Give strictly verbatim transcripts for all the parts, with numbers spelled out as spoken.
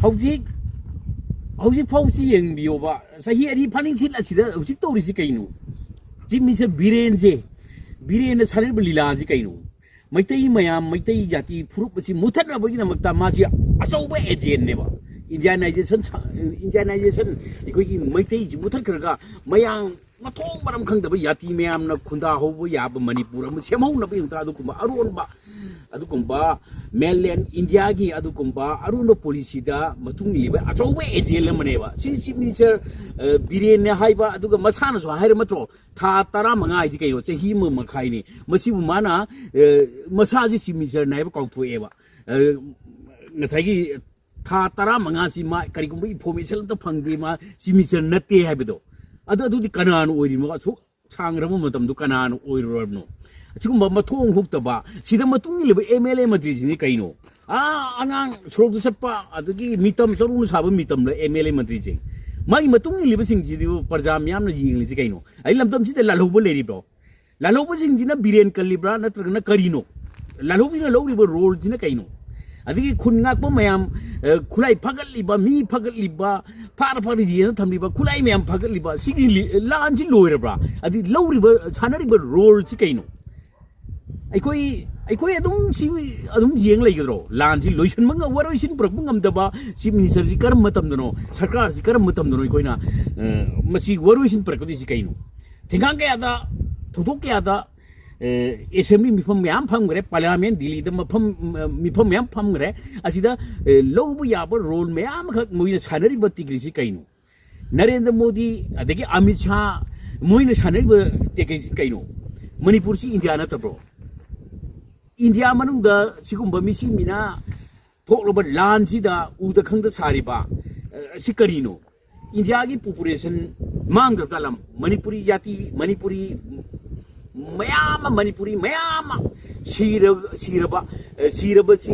ꯍꯧꯖꯤꯛ ꯍꯧꯖꯤꯛ ꯐꯥꯎꯁꯤ ꯌꯦꯡꯕꯤꯌꯣꯕ, ꯆꯍꯤ ꯑꯅꯤ ꯐꯥꯅꯤꯡꯁꯤꯠ ꯑꯁꯤꯗ ꯍꯧꯖꯤꯛ ꯇꯧꯔꯤꯁꯤ ꯀꯩꯅꯣ? ꯆꯤꯞ ꯃꯤꯅꯤꯁꯇꯔ ꯕꯤꯔꯦꯟꯁꯦ, ꯕꯤꯔꯦꯟꯅ ꯁꯥꯟꯅꯔꯤꯕ ꯂꯤꯂꯥꯁꯤ ꯀꯩꯅꯣ? ꯃꯩꯇꯩ ꯃꯌꯥꯝ, ꯃꯩꯇꯩ ꯖꯥꯇꯤ ꯐꯨꯔꯨꯞ ꯑꯁꯤ ꯃꯨꯊꯠꯅꯕꯒꯤꯗꯃꯛꯇ ꯃꯥꯁꯤ ꯑꯆꯧꯕ ꯑꯦꯖꯦꯟꯅꯦꯕ꯫ ꯏꯟꯗꯤꯌꯥꯅꯥꯏꯖꯦꯁꯟ ꯁꯥ-, ꯏꯟꯗꯤꯌꯥꯅꯥꯏꯖꯦꯁꯟ, ꯑꯩꯈꯣꯏꯒꯤ ꯃꯩꯇꯩꯁꯤ ꯃꯨꯊꯠꯈ꯭ꯔꯒ ꯃꯌꯥꯝ ꯃꯊꯣꯡ ꯃꯔꯝ ꯈꯪꯗꯕ ꯖꯥꯇꯤ ꯃꯌꯥꯝꯅ ꯈꯨꯟꯗꯥ ꯍꯧꯕ ꯌꯥꯕ ꯃꯅꯤꯄꯨꯔ ꯑꯃ ꯁꯦꯝꯍꯧꯅꯕꯒꯤꯗꯃꯛꯇ ꯑꯗꯨꯒꯨꯝꯕ ꯑꯔꯣꯟꯕ, ꯑꯗꯨꯒꯨꯝꯕ ꯃꯦꯟꯂꯦꯟ ꯏꯟꯗꯤꯌꯥꯒꯤ ꯑꯗꯨꯒꯨꯝꯕ ꯑꯔꯣꯟꯕ ꯄꯣꯂꯤꯁꯤꯗ ꯃꯇꯨꯡ ꯏꯜꯂꯤꯕ ꯑꯆꯧꯕ ꯑꯦꯖꯦꯟ ꯑꯃꯅꯦꯕ꯫ ꯁꯤ ꯆꯤꯞ ꯃꯤꯅꯤꯁꯇꯔ, ꯑ, ꯕꯤꯔꯦꯟꯅꯦ ꯍꯥꯏꯕ, ꯑꯗꯨꯒ ꯃꯁꯥꯅꯁꯨ ꯍꯥꯏꯔ ꯅꯠꯇ꯭ꯔꯣ, ꯊꯥ ꯇꯔꯥꯃꯉꯥ ꯍꯥꯏꯁꯤ ꯀꯩꯅꯣ? ꯆꯍꯤ ꯑꯃ ꯃꯈꯥꯏꯅꯤ꯫ ꯃꯁꯤꯕꯨ ꯃꯥꯅ, ꯑ, ꯃꯁꯥꯁꯤ ꯆꯤꯞ ꯃꯤꯅꯤꯁꯇꯔꯅꯦ ꯍꯥꯏꯕ ꯀꯥꯎꯊꯣꯛꯑꯦꯕ꯫ ꯑ, ꯉꯁꯥꯏꯒꯤ ꯊꯥ ꯇꯔꯥꯃꯉꯥꯁꯤ ꯃꯥ ꯀꯔꯤꯒꯨꯝꯕ ꯏꯟꯐꯣꯔꯃꯦꯁꯟ ꯑꯃꯇ ꯐꯪꯗꯦ, ꯃꯥ ꯆꯤꯞ ꯃꯤꯅꯤꯁꯇꯔ ꯅꯠꯇꯦ ꯍꯥꯏꯕꯗꯣ꯫ ꯑꯗꯨ, ꯑꯗꯨꯗꯤ ꯀꯅꯥꯅ ꯑꯣꯏꯔꯤꯅꯣ? ꯑꯁꯨꯛ ꯁꯥꯡꯈ꯭ꯔꯕ ꯃꯇꯝꯗꯨ ꯀꯅꯥꯅ ꯑꯣꯏꯔꯨꯔꯕꯅꯣ? ꯑꯁꯤꯒꯨꯝꯕ ꯃꯊꯣꯡ ꯍꯨꯛꯇꯕ, ꯁꯤꯗ ꯃꯇꯨꯡ ꯏꯜꯂꯤꯕ ꯑꯦꯝ ꯑꯦꯜ ꯑꯦ ꯃꯟꯇ꯭ꯔꯤꯁꯤꯡꯁꯤ ꯀꯩꯅꯣ? ꯑꯥ, ꯑꯉꯥꯡ ꯁꯣꯔꯣꯛꯇ ꯆꯠꯄ, ꯑꯗꯒꯤ ꯃꯤꯇꯝ ꯆꯔꯨꯅ ꯁꯥꯕ ꯃꯤꯇꯝꯗ ꯑꯦꯝ ꯑꯦꯜ ꯑꯦ ꯃꯟꯇ꯭ꯔꯤꯁꯤꯡ, ꯃꯥꯒꯤ ꯃꯇꯨꯡ ꯏꯜꯂꯤꯕꯁꯤꯡꯁꯤꯗꯤ ꯄ꯭ꯔꯖꯥ ꯃꯤꯌꯥꯝꯅ ꯌꯦꯡꯂꯤꯁꯤ ꯀꯩꯅꯣ? ꯑꯩ ꯂꯝꯗꯝꯁꯤꯗ ꯂꯥꯜꯍꯧꯕ ꯂꯩꯔꯤꯕ꯭ꯔꯣ? ꯂꯥꯜꯍꯧꯕꯁꯤꯡꯁꯤꯅ ꯕꯤꯔꯦꯟ ꯀꯜꯂꯤꯕ꯭ꯔꯥ ꯅꯠꯇ꯭ꯔꯒꯅ ꯀꯔꯤꯅꯣ? ꯂꯥꯜꯍꯧꯕꯤꯅ ꯂꯧꯔꯤꯕ ꯔꯣꯜꯁꯤꯅ ꯀꯩꯅꯣ? ꯑꯗꯒꯤ ꯈꯨꯟ ꯉꯥꯛꯄ ꯃꯌꯥꯝ, ꯑ, ꯈꯨꯠꯂꯥꯏ ꯐꯒꯠꯂꯤꯕ, ꯃꯤ ꯐꯒꯠꯂꯤꯕ, ꯐꯥꯔ ꯐꯥꯔ ꯌꯦꯟꯅ ꯊꯝꯂꯤꯕ, ꯈꯨꯠꯂꯥꯏ ꯃꯌꯥꯝ ꯐꯒꯠꯂꯤꯕ, ꯁꯤꯒꯤ ꯂꯤ-, ꯂꯥꯟꯁꯤ ꯂꯣꯏꯔꯕ꯭ꯔꯥ? ꯑꯗꯩ ꯂꯧꯔꯤꯕ, ꯁꯥꯟꯅꯔꯤꯕ ꯔꯣꯜꯁꯤ ꯀꯩꯅꯣ? ꯑꯩꯈꯣꯏ, ꯑꯩꯈꯣꯏ ꯑꯗꯨꯝ ꯁꯤ ꯑꯗꯨꯝ ꯌꯦꯡ ꯂꯩꯒꯗ꯭ꯔꯣ? ꯂꯥꯟꯁꯤ ꯂꯣꯏꯁꯤꯟꯕ ꯉꯝ-, ꯋꯥꯔꯣꯏꯁꯤꯟ ꯄꯨꯔꯛꯄ ꯉꯝꯗꯕ ꯆꯤꯞ ꯃꯤꯅꯤꯁꯇꯔꯁꯤ ꯀꯔꯝꯕ ꯃꯇꯝꯗꯅꯣ? ꯁꯔꯀꯥꯔꯁꯤ ꯀꯔꯝꯕ ꯃꯇꯝꯗꯅꯣ ꯑꯩꯈꯣꯏꯅ, ꯑ, ꯃꯁꯤ ꯋꯥꯔꯣꯏꯁꯤꯟ ꯄꯨꯔꯛꯀꯗꯣꯏꯁꯤ ꯀꯩꯅꯣ? ꯊꯦꯡꯒꯥꯡ ꯀꯌꯥꯗ, ꯊꯧꯗꯣꯛ ꯀꯌꯥꯗ ꯑꯦ, ꯑꯦꯁꯦꯝꯕ꯭ꯂꯤ ꯃꯤꯐꯝ ꯃꯌꯥꯝ ꯐꯝꯈ꯭ꯔꯦ, ꯄꯥꯔꯂꯤꯌꯥꯃꯦꯟ ꯗꯤꯜꯂꯤꯗ ꯃꯐꯝ, ꯃꯤꯐꯝ ꯃꯌꯥꯝ ꯐꯝꯈ꯭ꯔꯦ꯫ ꯑꯁꯤꯗ, ꯑꯦ, ꯂꯧꯕ ꯌꯥꯕ ꯔꯣꯜ ꯃꯌꯥꯝ ꯑꯃꯈꯛ ꯃꯣꯏꯅ ꯁꯥꯟꯅꯔꯤꯕ ꯇꯤꯛꯂꯤꯁꯤ ꯀꯩꯅꯣ? ꯅꯔꯦꯟꯗ꯭ꯔ ꯃꯣꯗꯤ ꯑꯗꯒꯤ ꯑꯃꯤꯠ ꯁꯥꯍ ꯃꯣꯏꯅ ꯁꯥꯟꯅꯔꯤꯕ ꯇꯦꯛꯅꯤꯛꯁꯤ ꯀꯩꯅꯣ? ꯃꯅꯤꯄꯨꯔꯁꯤ ꯏꯟꯗꯤꯌꯥ ꯅꯠꯇꯕ꯭ꯔꯣ? ꯏꯟꯗꯤꯌꯥ ꯃꯅꯨꯡꯗ ꯁꯤꯒꯨꯝꯕ ꯃꯤꯁꯤ ꯃꯤꯅꯥ ꯊꯣꯛꯂꯕ ꯂꯥꯟꯁꯤꯗ ꯎꯗ ꯈꯪꯗ ꯁꯥꯔꯤꯕ, ꯑ, ꯑꯁꯤ ꯀꯔꯤꯅꯣ? ꯏꯟꯗꯤꯌꯥꯒꯤ ꯄꯣꯄꯨꯂꯦꯁꯟ ꯃꯥꯡꯗ꯭ꯔꯕ ꯖꯥꯠꯂꯝ? ꯃꯅꯤꯄꯨꯔꯤ ꯖꯥꯇꯤ, ꯃꯅꯤꯄꯨꯔꯤ ꯃꯌꯥꯝ ꯑꯃ, ꯃꯅꯤꯄꯨꯔꯤ ꯃꯌꯥꯝ ꯑꯃ ꯁꯤꯔ-, ꯁꯤꯔꯕ, ꯑ, ꯁꯤꯔꯕꯁꯤ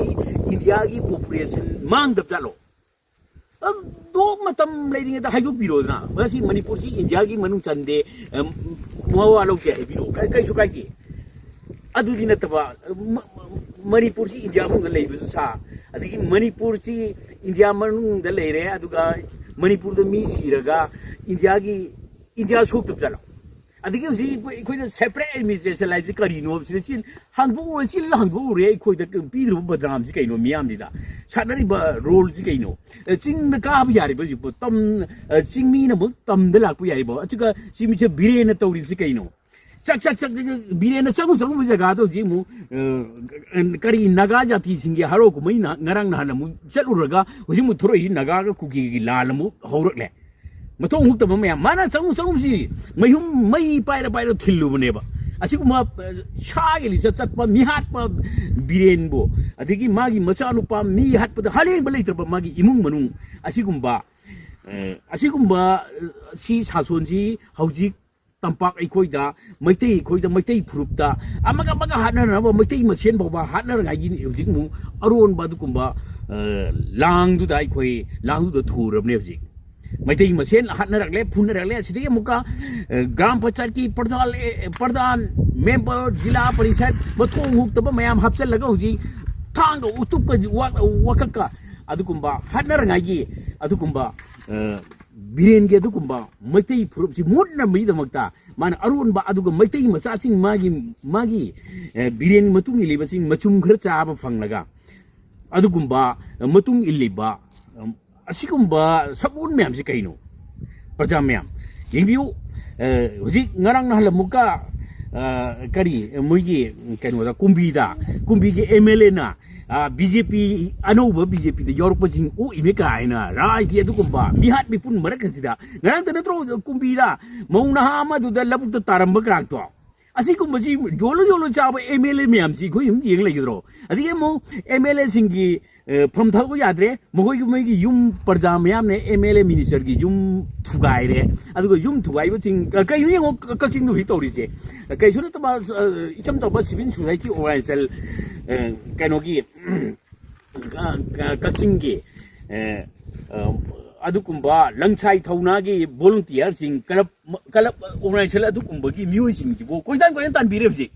ꯏꯟꯗꯤꯌꯥꯒꯤ ꯄꯣꯄꯨꯂꯦꯁꯟ ꯃꯥꯡꯗ꯭ꯔꯕ ꯖꯥꯠꯂꯣ? ꯑꯗꯣ ꯃꯇꯝ ꯂꯩꯔꯤꯉꯩꯗ ꯍꯥꯏꯗꯣꯛꯄꯤꯔꯣꯗꯅ, ꯃꯁꯤ ꯃꯅꯤꯄꯨꯔꯁꯤ ꯏꯟꯗꯤꯌꯥꯒꯤ ꯃꯅꯨꯡ ꯆꯟꯗꯦ, ꯑ, ꯃꯋꯥ ꯂꯧꯗꯦ ꯍꯥꯏꯕꯤꯔꯣ, ꯀ-, ꯀꯩꯁꯨ ꯀꯥꯏꯗꯦ꯫ ꯑꯗꯨꯗꯤ ꯅꯠꯇꯕ, ꯃ-, ꯃ-, ꯃꯅꯤꯄꯨꯔꯁꯤ ꯏꯟꯗꯤꯌꯥ ꯃꯅꯨꯡꯗ ꯂꯩꯕꯁꯨ ꯁꯥ, ꯑꯗꯒꯤ ꯃꯅꯤꯄꯨꯔꯁꯤ ꯏꯟꯗꯤꯌꯥ ꯃꯅꯨꯡꯗ ꯂꯩꯔꯦ, ꯑꯗꯨꯒ ꯃꯅꯤꯄꯨꯔꯗ ꯃꯤ ꯁꯤꯔꯒ ꯏꯟꯗꯤꯌꯥꯒꯤ, ꯏꯟꯗꯤꯌꯥ ꯁꯣꯛꯇꯕ ꯆꯠꯂꯣ꯫ ꯑꯗꯒꯤ ꯍꯧꯖꯤꯛ ꯑꯩꯈꯣꯏꯅ separate administration ꯍꯥꯏꯕꯁꯤ ꯀꯔꯤꯅꯣ ꯍꯥꯏꯕꯁꯤꯗ, ꯁꯤ ꯍꯥꯡꯗꯣꯛꯎꯔꯦ, ꯁꯤ ꯍꯥꯡꯗꯣꯛꯎꯔꯦ, ꯑꯩꯈꯣꯏꯗ ꯄꯤꯔꯤꯕ ꯕꯗꯅꯥꯝꯁꯤ ꯀꯩꯅꯣ? ꯃꯤꯌꯥꯝꯁꯤꯗ ꯁꯥꯟꯅꯔꯤꯕ ꯔꯣꯜꯁꯤ ꯀꯩꯅꯣ? ꯑꯦ, ꯆꯤꯡꯗ ꯀꯥꯕ ꯌꯥꯔꯤꯕ ꯍꯧꯖꯤꯛꯄꯨ ꯇꯝ-, ꯑꯦ, ꯆꯤꯡꯃꯤꯅ ꯑꯃꯨꯛ ꯇꯝꯗ ꯂꯥꯛꯄ ꯌꯥꯔꯤꯕ, ꯑꯗꯨꯒ ꯆꯤꯡꯃꯤꯁꯦ ꯕꯤꯔꯦꯟꯅ ꯇꯧꯔꯤꯕꯁꯤ ꯀꯩꯅꯣ? ꯆꯥꯛ, ꯆꯥꯛ, ꯆꯥꯛ, ꯆꯥꯛ, ꯕꯤꯔꯦꯟꯅ ꯆꯪꯉꯨ ꯆꯪꯉꯨꯕ ꯖꯒꯥꯗꯣ ꯍꯧꯖꯤꯛ ꯑꯃꯨꯛ, ꯑ, ꯀꯔꯤ, ꯅꯥꯒꯥ ꯖꯥꯇꯤꯁꯤꯡꯒꯤ ꯍꯔꯥꯎ ꯀꯨꯝꯍꯩ ꯅ-, ꯉꯔꯥꯡ ꯅꯍꯥꯟ ꯑꯃꯨꯛ ꯆꯠꯂꯨꯔꯒ ꯍꯧꯖꯤꯛ ꯑꯃꯨꯛ ꯊꯣꯔꯛꯏꯁꯤ ꯅꯥꯒꯥꯒ ꯀꯨꯀꯤꯒꯤ ꯂꯥꯟ ꯑꯃꯨꯛ ꯍꯧꯔꯛꯂꯦ꯫ ꯃꯊꯣꯡ ꯍꯨꯛꯇꯕ ꯃꯌꯥꯝ꯫ ꯃꯥꯅ ꯆꯪꯉꯨ ꯆꯪꯉꯨꯁꯤ ꯃꯌꯨꯝ ꯃꯩ ꯄꯥꯏꯔ ꯄꯥꯏꯔ ꯊꯤꯜꯂꯨꯕꯅꯦꯕ꯫ ꯑꯁꯤꯒꯨꯝꯕ, ꯑ, ꯁꯥꯒꯤ ꯂꯤꯆꯠ ꯆꯠꯄ, ꯃꯤꯍꯥꯠꯄ ꯕꯤꯔꯦꯟꯕꯨ, ꯑꯗꯒꯤ ꯃꯥꯒꯤ ꯃꯆꯥꯅꯨꯄꯥ ꯃꯤ ꯍꯥꯠꯄꯗ ꯍꯂꯦꯡꯕ ꯂꯩꯇ꯭ꯔꯕ ꯃꯥꯒꯤ ꯏꯃꯨꯡ ꯃꯅꯨꯡ, ꯑꯁꯤꯒꯨꯝꯕ, ꯑ, ꯑꯁꯤꯒꯨꯝꯕ, ꯑ, ꯁꯤ ꯁꯥꯁꯣꯟꯁꯤ ꯍꯧꯖꯤꯛ ꯇꯝꯄꯥꯛ ꯑꯩꯈꯣꯏꯗ, ꯃꯩꯇꯩ ꯑꯩꯈꯣꯏꯗ, ꯃꯩꯇꯩ ꯐꯨꯔꯨꯞꯇ ꯑꯃꯒ ꯑꯃꯒ ꯍꯥꯠꯅꯅꯕ, ꯃꯩꯇꯩ ꯃꯁꯦꯟ ꯐꯥꯎꯕ ꯍꯥꯠꯅꯔꯉꯥꯏꯒꯤ ꯍꯧꯖꯤꯛ ꯑꯃꯨꯛ ꯑꯔꯣꯟꯕ ꯑꯗꯨꯒꯨꯝꯕ, ꯑ, ꯂꯥꯡꯗꯨꯗ ꯑꯩꯈꯣꯏ, ꯂꯥꯡꯗꯨꯗ ꯊꯨꯔꯕꯅꯦ ꯍꯧꯖꯤꯛ꯫ ꯃꯩꯇꯩ ꯃꯁꯦꯟ ꯍꯥꯠꯅꯔꯛꯂꯦ, ꯐꯨꯅꯔꯛꯂꯦ꯫ ꯑꯁꯤꯗꯒꯤ ꯑꯃꯨꯛꯀ, ꯑ, ꯒ꯭ꯔꯥꯝ ꯄꯟꯆꯥꯌꯠꯀꯤ ꯄ꯭ꯔꯙꯥꯟ, ꯑꯦ, ꯄ꯭ꯔꯙꯥꯟ, ꯃꯦꯝꯕꯔ, ꯖꯤꯂꯥ ꯄꯔꯤꯁꯠ, ꯃꯊꯣꯡ ꯍꯨꯛꯇꯕ ꯃꯌꯥꯝ ꯍꯥꯞꯆꯤꯜꯂꯒ ꯍꯧꯖꯤꯛ ꯊꯥꯡꯒ ꯎꯇꯨꯞꯀ ꯋꯥ-, ꯋꯥꯀꯛꯀ ꯑꯗꯨꯒꯨꯝꯕ ꯍꯥꯠꯅꯔꯉꯥꯏꯒꯤ ꯑꯗꯨꯒꯨꯝꯕ, ꯑ, ꯕꯤꯔꯦꯟꯒꯤ ꯑꯗꯨꯒꯨꯝꯕ ꯃꯩꯇꯩ ꯐꯨꯔꯨꯞꯁꯤ ꯃꯨꯠꯅꯕꯒꯤꯗꯃꯛꯇ ꯃꯥꯅ ꯑꯔꯣꯟꯕ, ꯑꯗꯨꯒ ꯃꯩꯇꯩ ꯃꯆꯥꯁꯤꯡ, ꯃꯥꯒꯤ, ꯃꯥꯒꯤ, ꯑꯦ, ꯕꯤꯔꯦꯟ ꯃꯇꯨꯡ ꯏꯜꯂꯤꯕꯁꯤꯡ ꯃꯆꯨꯝ ꯈꯔ ꯆꯥꯕ ꯐꯪꯂꯒ ꯑꯗꯨꯒꯨꯝꯕ ꯃꯇꯨꯡ ꯏꯜꯂꯤꯕ, ꯎꯝ, ꯑꯁꯤꯒꯨꯝꯕ ꯁꯛꯂꯣꯟ ꯃꯌꯥꯝꯁꯤ ꯀꯩꯅꯣ? ꯄ꯭ꯔꯖꯥ ꯃꯌꯥꯝ ꯌꯦꯡꯕꯤꯌꯨ꯫ ꯑꯦ, ꯍꯧꯖꯤꯛ ꯉꯔꯥꯡ ꯅꯍꯥꯟ ꯑꯃꯨꯛꯀ, ꯑ, ꯀꯔꯤ, ꯃꯣꯏꯒꯤ ꯀꯩꯅꯣꯗ, ꯀꯨꯝꯕꯤꯗ, ꯀꯨꯝꯕꯤꯒꯤ ꯑꯦꯝ ꯑꯦꯜ ꯑꯦꯅ, ꯑ, ꯕꯤ ꯖꯦ ꯄꯤ, ꯑꯅꯧꯕ ꯕꯤ ꯖꯦ ꯄꯤꯗ ꯌꯥꯎꯔꯛꯄꯁꯤꯡ ꯑꯣꯛꯏꯃꯦ ꯀꯥꯏꯅ ꯔꯥꯖꯒꯤ ꯑꯗꯨꯒꯨꯝꯕ ꯃꯤꯍꯥꯠ ꯃꯤꯄꯨꯟ ꯃꯔꯛ ꯑꯁꯤꯗ, ꯉꯔꯥꯡꯇ ꯅꯠꯇ꯭ꯔꯣ ꯀꯨꯝꯕꯤꯗ ꯃꯧ ꯅꯍꯥ ꯑꯃꯗꯨꯗ ꯂꯧꯕꯨꯛꯇ ꯇꯥꯔꯝꯕ ꯀꯔꯥꯛꯇꯣ? ꯑꯁꯤꯒꯨꯝꯕꯁꯤ ꯌꯣꯜꯂ ꯌꯣꯜꯂ ꯆꯥꯕ ꯑꯦꯝ ꯑꯦꯜ ꯑꯦ ꯃꯌꯥꯝꯁꯤ ꯑꯩꯈꯣꯏ ꯑꯗꯨꯝ ꯌꯦꯡ ꯂꯩꯒꯗ꯭ꯔꯣ? ꯑꯗꯒꯤ ꯑꯃꯨꯛ ꯑꯦꯝ ꯑꯦꯜ ꯑꯦꯁꯤꯡꯒꯤ, ꯑ, ꯐꯝ ꯊꯥꯗꯣꯛꯄ ꯌꯥꯗ꯭ꯔꯦ꯫ ꯃꯈꯣꯏꯒꯤ, ꯃꯣꯏꯒꯤ ꯌꯨꯝ, ꯄ꯭ꯔꯖꯥ ꯃꯌꯥꯝꯅ ꯑꯦꯝ ꯑꯦꯜ ꯑꯦ ꯃꯤꯅꯤꯁꯇꯔꯒꯤ ꯌꯨꯝ ꯊꯨꯒꯥꯏꯔꯦ꯫ ꯑꯗꯨꯒ ꯌꯨꯝ ꯊꯨꯒꯥꯏꯕꯁꯤꯡ, ꯑ, ꯀꯩꯅꯣ ꯌꯦꯡꯉꯣ, ꯀ-, ꯀꯛꯆꯤꯡꯗ ꯍꯧꯖꯤꯛ ꯇꯧꯔꯤꯁꯦ꯫ ꯀꯩꯁꯨ ꯅꯠꯇꯕ, ꯑ, ꯏꯆꯝ ꯆꯝꯕ civil society organization, ꯑ, ꯀꯩꯅꯣꯒꯤ, ꯑ, ꯀ-, ꯀꯛꯆꯤꯡꯒꯤ, ꯑ, ꯑ, ꯑꯗꯨꯒꯨꯝꯕ ꯂꯪꯁꯥꯏ ꯊꯧꯅꯥꯒꯤ ꯚꯣꯂꯨꯟꯇꯤꯌꯔꯁꯤꯡ, ꯀꯂꯕ, ꯀꯂꯕ ꯑꯣꯔꯒꯅꯥꯏꯖꯦꯁꯟ ꯑꯗꯨꯒꯨꯝꯕꯒꯤ ꯃꯤꯑꯣꯏꯁꯤꯡꯁꯤꯕꯨ ꯀꯣꯏꯇꯥꯟ ꯀꯣꯏꯇꯥꯟ ꯇꯥꯟꯕꯤꯔꯦ ꯍꯧꯖꯤꯛ꯫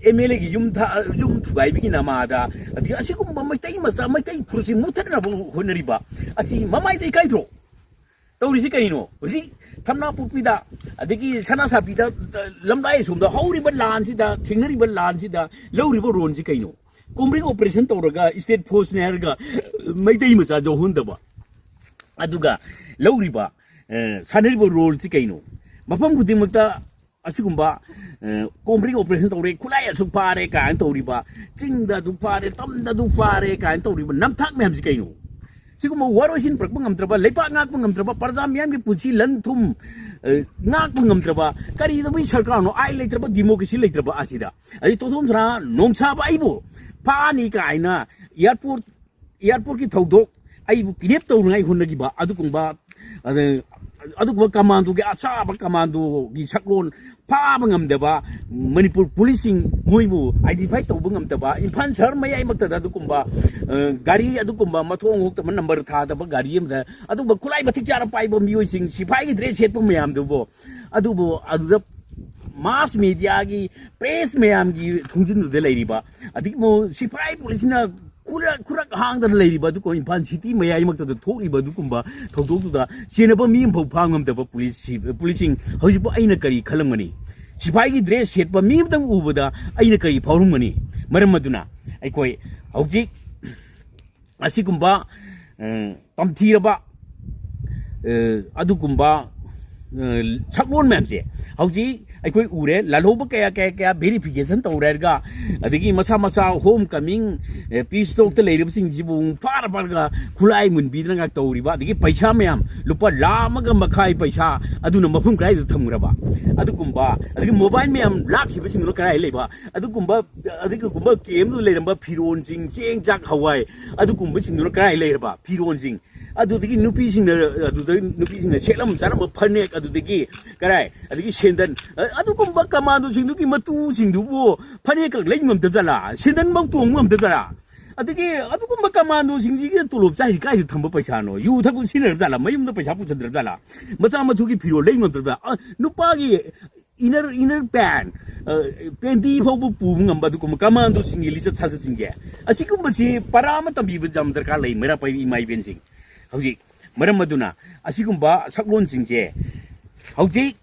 ꯑꯦꯝ ꯑꯦꯜ ꯑꯦꯒꯤ ꯌꯨꯝ ꯊꯥ-, ꯌꯨꯝ ꯊꯨꯒꯥꯏꯕꯒꯤ ꯅꯃꯥꯗ, ꯑꯗꯒꯤ ꯑꯁꯤꯒꯨꯝꯕ ꯃꯩꯇꯩ ꯃꯆꯥ, ꯃꯩꯇꯩ ꯐꯨꯔꯨꯞꯁꯤ ꯃꯨꯊꯠꯅꯕ ꯍꯣꯠꯅꯔꯤꯕ ꯑꯁꯤ ꯃꯃꯥꯏꯗ ꯏꯀꯥꯏꯗ꯭ꯔꯣ? ꯇꯧꯔꯤꯁꯤ ꯀꯩꯅꯣ? ꯍꯧꯖꯤꯛ ꯊꯝꯅꯥꯄꯣꯛꯄꯤꯗ, ꯑꯗꯒꯤ ꯁꯅꯥꯁꯥꯕꯤꯗ, ꯂꯝꯂꯥꯏ ꯑꯁꯣꯝꯗ ꯍꯧꯔꯤꯕ ꯂꯥꯟꯁꯤꯗ, ꯊꯦꯡꯅꯔꯤꯕ ꯂꯥꯟꯁꯤꯗ ꯂꯧꯔꯤꯕ ꯔꯣꯜꯁꯤ ꯀꯩꯅꯣ? ꯀꯣꯝꯕ꯭ꯔꯤꯡ ꯑꯣꯄꯔꯦꯁꯟ ꯇꯧꯔꯒ ꯏꯁꯇꯦꯠ ꯐꯣꯔꯁꯅꯦ ꯍꯥꯏꯔꯒ ꯃꯩꯇꯩ ꯃꯆꯥ ꯌꯧꯍꯟꯗꯕ, ꯑꯗꯨꯒ ꯂꯧꯔꯤꯕ, ꯑ, ꯁꯥꯟꯅꯔꯤꯕ ꯔꯣꯜꯁꯤ ꯀꯩꯅꯣ? ꯃꯐꯝ ꯈꯨꯗꯤꯡꯃꯛꯇ ꯑꯁꯤꯒꯨꯝꯕ, ꯑ, ꯀꯣꯝꯕ꯭ꯔꯤꯡ ꯑꯣꯄꯔꯦꯁꯟ ꯇꯧꯔꯦ, ꯈꯨꯠꯂꯥꯏ ꯑꯁꯨꯛ ꯐꯥꯔꯦ ꯀꯥꯏꯅ ꯇꯧꯔꯤꯕ, ꯆꯤꯡꯗ ꯑꯗꯨ ꯐꯥꯔꯦ, ꯇꯝꯗ ꯑꯗꯨ ꯐꯥꯔꯦ ꯀꯥꯏꯅ ꯇꯧꯔꯤꯕ ꯅꯝꯊꯥꯛ ꯃꯌꯥꯝꯁꯤ ꯀꯩꯅꯣ? ꯁꯤꯒꯨꯝꯕ ꯋꯥꯔꯣꯏꯁꯤꯟ ꯄꯨꯔꯛꯄ ꯉꯝꯗ꯭ꯔꯕ, ꯂꯩꯄꯥꯛ ꯉꯥꯛꯄ ꯉꯝꯗ꯭ꯔꯕ, ꯄ꯭ꯔꯖꯥ ꯃꯤꯌꯥꯝꯒꯤ ꯄꯨꯟꯁꯤ ꯂꯟ ꯊꯨꯝ, ꯑ, ꯉꯥꯛꯄ ꯉꯝꯗ꯭ꯔꯕ, ꯀꯔꯤ ꯇꯧꯕꯒꯤ ꯁꯔꯀꯥꯔꯅꯣ? ꯑꯥꯏꯟ ꯂꯩꯇ꯭ꯔꯕ, ꯗꯤꯃꯣꯀ꯭ꯔꯦꯁꯤ ꯂꯩꯇ꯭ꯔꯕ ꯑꯁꯤꯗ? ꯑꯗꯩ ꯇꯣꯊꯣꯝ ꯁꯅꯥ ꯅꯣꯡꯁꯥꯕ ꯑꯩꯕꯨ ꯐꯥꯅꯤ ꯀꯥꯏꯅ ꯑꯦꯌꯥꯔꯄꯣꯔꯠ, ꯑꯦꯌꯥꯔꯄꯣꯔꯠꯀꯤ ꯊꯧꯗꯣꯛ, ꯑꯩꯕꯨ ꯀꯤꯗꯅꯦꯞ ꯇꯧꯅꯉꯥꯏ ꯍꯣꯠꯅꯈꯤꯕ ꯑꯗꯨꯒꯨꯝꯕ, ꯑꯗ-, ꯑꯗꯨꯒꯨꯝꯕ ꯀꯃꯥꯟꯗꯣꯒꯤ, ꯑꯆꯥꯕ ꯀꯃꯥꯟꯗꯣꯒꯤ ꯁꯛꯂꯣꯟ ꯐꯥꯕ ꯉꯝꯗꯕ ꯃꯅꯤꯄꯨꯔ ꯄꯨꯂꯤꯁꯁꯤꯡ, ꯃꯣꯏꯕꯨ ꯑꯥꯏꯗꯦꯟꯇꯤꯐꯥꯏ ꯇꯧꯕ ꯉꯝꯗꯕ, ꯏꯝꯐꯥꯜ ꯁꯍꯔ ꯃꯌꯥꯏꯃꯛꯇꯗ ꯑꯗꯨꯒꯨꯝꯕ, ꯑ, ꯒꯥꯔꯤ ꯑꯗꯨꯒꯨꯝꯕ ꯃꯊꯣꯡ ꯍꯨꯛꯇꯕ ꯅꯝꯕꯔ ꯊꯥꯗꯕ ꯒꯥꯔꯤ ꯑꯃꯗ ꯑꯗꯨꯒꯨꯝꯕ ꯈꯨꯠꯂꯥꯏ ꯃꯇꯤꯛ ꯆꯥꯅ ꯄꯥꯏꯕ ꯃꯤꯑꯣꯏꯁꯤꯡ, ꯁꯤꯐꯥꯏꯒꯤ ꯗ꯭ꯔꯦꯁ ꯁꯦꯠꯄ ꯃꯌꯥꯝꯗꯨꯕꯨ, ꯑꯗꯨꯕꯨ ꯑꯗꯨꯗ ꯃꯥꯁ ꯃꯦꯗꯤꯌꯥꯒꯤ, ꯄ꯭ꯔꯦꯁ ꯃꯌꯥꯝꯒꯤ ꯊꯣꯡꯖꯤꯟꯗꯨꯗ ꯂꯩꯔꯤꯕ, ꯑꯗꯒꯤ ꯑꯃꯨꯛ ꯁꯤꯐꯥꯏ ꯄꯨꯂꯤꯁꯅ ꯈꯨꯔ-, ꯈꯨꯔꯛ ꯍꯥꯡꯗꯅ ꯂꯩꯔꯤꯕ ꯑꯗꯨꯒ ꯏꯝꯐꯥꯜ ꯁꯤꯇꯤ ꯃꯌꯥꯏꯃꯛꯇꯗ ꯊꯣꯛꯂꯤꯕ ꯑꯗꯨꯒꯨꯝꯕ ꯊꯧꯗꯣꯛꯇꯨꯗ ꯆꯦꯟꯅꯕ ꯃꯤ ꯑꯃꯐꯥꯎ ꯐꯥ ꯉꯝꯗꯕ ꯄꯨꯂꯤꯁꯁꯤ-, ꯄꯨꯂꯤꯁꯁꯤꯡ ꯍꯧꯖꯤꯛꯄꯨ ꯑꯩꯅ ꯀꯔꯤ ꯈꯜꯂꯝꯒꯅꯤ? ꯁꯤꯐꯥꯏꯒꯤ ꯗ꯭ꯔꯦꯁ ꯁꯦꯠꯄ ꯃꯤ ꯑꯃꯇꯪ ꯎꯕꯗ ꯑꯩꯅ ꯀꯔꯤ ꯐꯥꯎꯔꯝꯒꯅꯤ? ꯃꯔꯝ ꯑꯗꯨꯅ ꯑꯩꯈꯣꯏ ꯍꯧꯖꯤꯛ ꯑꯁꯤꯒꯨꯝꯕ, ꯑ, ꯇꯝꯊꯤꯔꯕ, ꯑ, ꯑꯗꯨꯒꯨꯝꯕ, ꯑ, ꯁꯛꯂꯣꯟ ꯃꯌꯥꯝꯁꯦ ꯍꯧꯖꯤꯛ ꯑꯩꯈꯣꯏ ꯎꯔꯦ꯫ ꯂꯥꯜꯍꯧꯕ ꯀꯌꯥ, ꯀꯌꯥ, ꯀꯌꯥ ꯚꯦꯔꯤꯐꯤꯀꯦꯁꯟ ꯇꯧꯔꯦ ꯍꯥꯏꯔꯒ, ꯑꯗꯒꯤ ꯃꯁꯥ ꯃꯁꯥ ꯍꯣꯝ ꯀꯃꯤꯡ, ꯑ, ꯄꯤꯁ ꯇꯣꯛꯇ ꯂꯩꯔꯤꯕꯁꯤꯡꯁꯤꯕꯨ ꯐꯥꯔ ꯐꯥꯔꯒ ꯈꯨꯠꯂꯥꯏ ꯃꯨꯟꯕꯤꯗꯅ ꯉꯥꯏꯍꯥꯛ ꯇꯧꯔꯤꯕ, ꯑꯗꯒꯤ ꯄꯩꯁꯥ ꯃꯌꯥꯝ, ꯂꯨꯄꯥ ꯂꯥꯈ ꯑꯃꯒ ꯃꯈꯥꯏ ꯄꯩꯁꯥ, ꯑꯗꯨꯅ ꯃꯐꯝ ꯀꯗꯥꯏꯗ ꯊꯝꯈ꯭ꯔꯕ? ꯑꯗꯨꯒꯨꯝꯕ, ꯑꯗꯒꯤ ꯃꯣꯕꯥꯏꯜ ꯃꯌꯥꯝ ꯂꯥꯛꯈꯤꯕꯁꯤꯡꯗꯨꯅ ꯀꯗꯥꯏ ꯂꯩꯕ? ꯑꯗꯨꯒꯨꯝꯕ, ꯑꯗꯨꯒꯨꯝꯕ ꯀꯦꯝꯗꯨ ꯂꯩꯔꯝꯕ ꯐꯤꯔꯣꯟꯁꯤꯡ, ꯆꯦꯡ, ꯆꯥꯛ, ꯍꯋꯥꯏ, ꯑꯗꯨꯒꯨꯝꯕꯁꯤꯡꯗꯨꯅ ꯀꯗꯥꯏ ꯂꯩꯔꯕ? ꯐꯤꯔꯣꯟꯁꯤꯡ, ꯑꯗꯨꯗꯒꯤ ꯅꯨꯄꯤꯁꯤꯡꯅ, ꯑꯗꯨꯗ ꯅꯨꯄꯤꯁꯤꯡꯅ ꯁꯦꯠꯂꯝ ꯆꯥꯔꯝꯕ ꯐꯅꯦꯛ, ꯑꯗꯨꯗꯒꯤ ꯀꯗꯥꯏ, ꯑꯗꯒꯤ ꯁꯦꯟꯗꯟ, ꯑ-, ꯑꯗꯨꯒꯨꯝꯕ ꯀꯃꯥꯟꯗꯣꯁꯤꯡꯗꯨꯒꯤ ꯃꯇꯨꯁꯤꯡꯗꯨꯕꯨ ꯐꯅꯦꯛꯈꯛ ꯂꯩ ꯉꯝꯗꯕꯖꯥꯠꯂꯥ? ꯁꯦꯟꯗꯟꯐꯧ ꯇꯣꯡꯕ ꯉꯝꯗꯕꯖꯥꯠꯂꯥ? ꯑꯗꯒꯤ ꯑꯗꯨꯒꯨꯝꯕ ꯀꯃꯥꯟꯗꯣꯁꯤꯡꯁꯤꯒꯤ ꯇꯣꯂꯣꯞ ꯆꯥꯔꯤ ꯀꯥꯏꯗ ꯊꯝꯕ ꯄꯩꯁꯥꯅꯣ? ꯌꯨ ꯊꯛꯄ ꯁꯤꯖꯤꯟꯅꯔꯕꯖꯥꯠꯂꯥ? ꯃꯌꯨꯝꯗ ꯄꯩꯁꯥ ꯄꯨꯁꯟꯗ꯭ꯔꯕꯖꯥꯠꯂꯥ? ꯃꯆꯥ ꯃꯁꯨꯒꯤ ꯐꯤꯔꯣꯜ ꯂꯩ ꯉꯝꯗ꯭ꯔꯕꯖꯥꯠꯂꯥ? ꯑ, ꯅꯨꯄꯥꯒꯤ inner inner pant, ꯄꯦꯟꯇꯤ ꯐꯥꯎꯕ ꯄꯨꯕ ꯉꯝꯕ ꯑꯗꯨꯒꯨꯝꯕ ꯀꯃꯥꯟꯗꯣꯁꯤꯡꯒꯤ ꯂꯤꯆꯠ ꯁꯥꯖꯠꯁꯤꯡꯁꯦ, ꯑꯁꯤꯒꯨꯝꯕꯁꯤ ꯄꯔꯥ ꯑꯃ ꯇꯝꯕꯤꯕ ꯌꯥꯝ ꯗꯔꯀꯥꯔ ꯂꯩ, ꯃꯩꯔꯥ ꯄꯥꯏꯕꯤ ꯏꯃꯥ ꯏꯕꯦꯟꯁꯤꯡ꯫ ꯍꯧꯖꯤꯛ ꯃꯔꯝ ꯑꯗꯨꯅ ꯑꯁꯤꯒꯨꯝꯕ ꯁꯛꯂꯣꯟꯁꯤꯡꯁꯦ ꯍꯧꯖꯤꯛ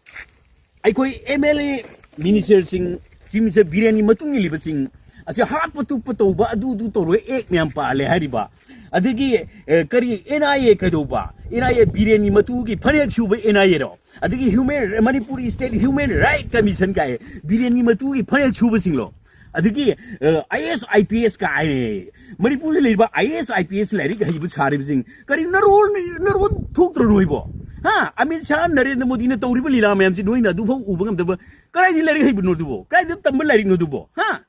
ꯑꯩꯈꯣꯏ ꯑꯦꯝ ꯑꯦꯜ ꯑꯦ, ꯃꯤꯅꯤꯁꯇꯔꯁꯤꯡ, ꯆꯤꯐ ꯃꯤꯅꯤꯁꯇꯔ ꯕꯤꯔꯦꯟꯒꯤ ꯃꯇꯨꯡ ꯏꯜꯂꯤꯕꯁꯤꯡ ꯑꯁꯤ ꯍꯥꯠꯄ ꯇꯨꯞꯄ ꯇꯧꯕ, ꯑꯗꯨ ꯑꯗꯨ ꯇꯧꯔꯣꯏ, ꯑꯦꯛ ꯃꯌꯥꯝ ꯄꯥꯜꯂꯦ ꯍꯥꯏꯔꯤꯕ꯫ ꯑꯗꯒꯤ ꯑꯦ, ꯀꯔꯤ ꯑꯦꯟ ꯑꯥꯏ ꯑꯦ ꯀꯩꯗꯧꯕ? ꯑꯦꯟ ꯑꯥꯏ ꯑꯦ ꯕꯤꯔꯦꯟꯒꯤ ꯃꯇꯨꯒꯤ ꯐꯅꯦꯛ ꯁꯨꯕ ꯑꯦꯟ ꯑꯥꯏ ꯑꯦꯔꯣ? ꯑꯗꯒꯤ human, Manipur state human right commission ꯀꯥꯏ, ꯕꯤꯔꯦꯟꯒꯤ ꯃꯇꯨꯒꯤ ꯐꯅꯦꯛ ꯁꯨꯕꯁꯤꯡꯂꯣ? ꯑꯗꯒꯤ ꯑꯥꯏ ꯑꯦꯁ ꯑꯥꯏ ꯄꯤ ꯑꯦꯁ ꯀꯥꯏ, ꯃꯅꯤꯄꯨꯔꯗ ꯂꯩꯔꯤꯕ ꯑꯥꯏ ꯑꯦꯁ ꯑꯥꯏ ꯄꯤ ꯑꯦꯁ ꯂꯥꯏꯔꯤꯛ ꯍꯩꯕ ꯁꯥꯔꯤꯕꯁꯤꯡ, ꯀꯔꯤ ꯅꯔꯣꯟ, ꯅꯔꯣꯟ ꯊꯣꯛꯇ꯭ꯔꯣ ꯅꯣꯏꯕꯣ? ꯍꯥ? ꯑꯃꯤꯠ ꯁꯥꯍ, ꯅꯔꯦꯟꯗ꯭ꯔ ꯃꯣꯗꯤꯅ ꯇꯧꯔꯤꯕ ꯂꯤꯂꯥ ꯃꯌꯥꯝꯁꯤ ꯅꯣꯏꯅ ꯑꯗꯨꯐꯥꯎ ꯎꯕ ꯉꯝꯗꯕ? ꯀꯗꯥꯏꯗ ꯂꯥꯏꯔꯤꯛ ꯍꯩꯕꯅꯣ ꯑꯗꯨꯕꯣ? ꯀꯗꯥꯏꯗ ꯇꯝꯕ ꯂꯥꯏꯔꯤꯛꯅꯣ ꯑꯗꯨꯕꯣ? ꯍꯥ?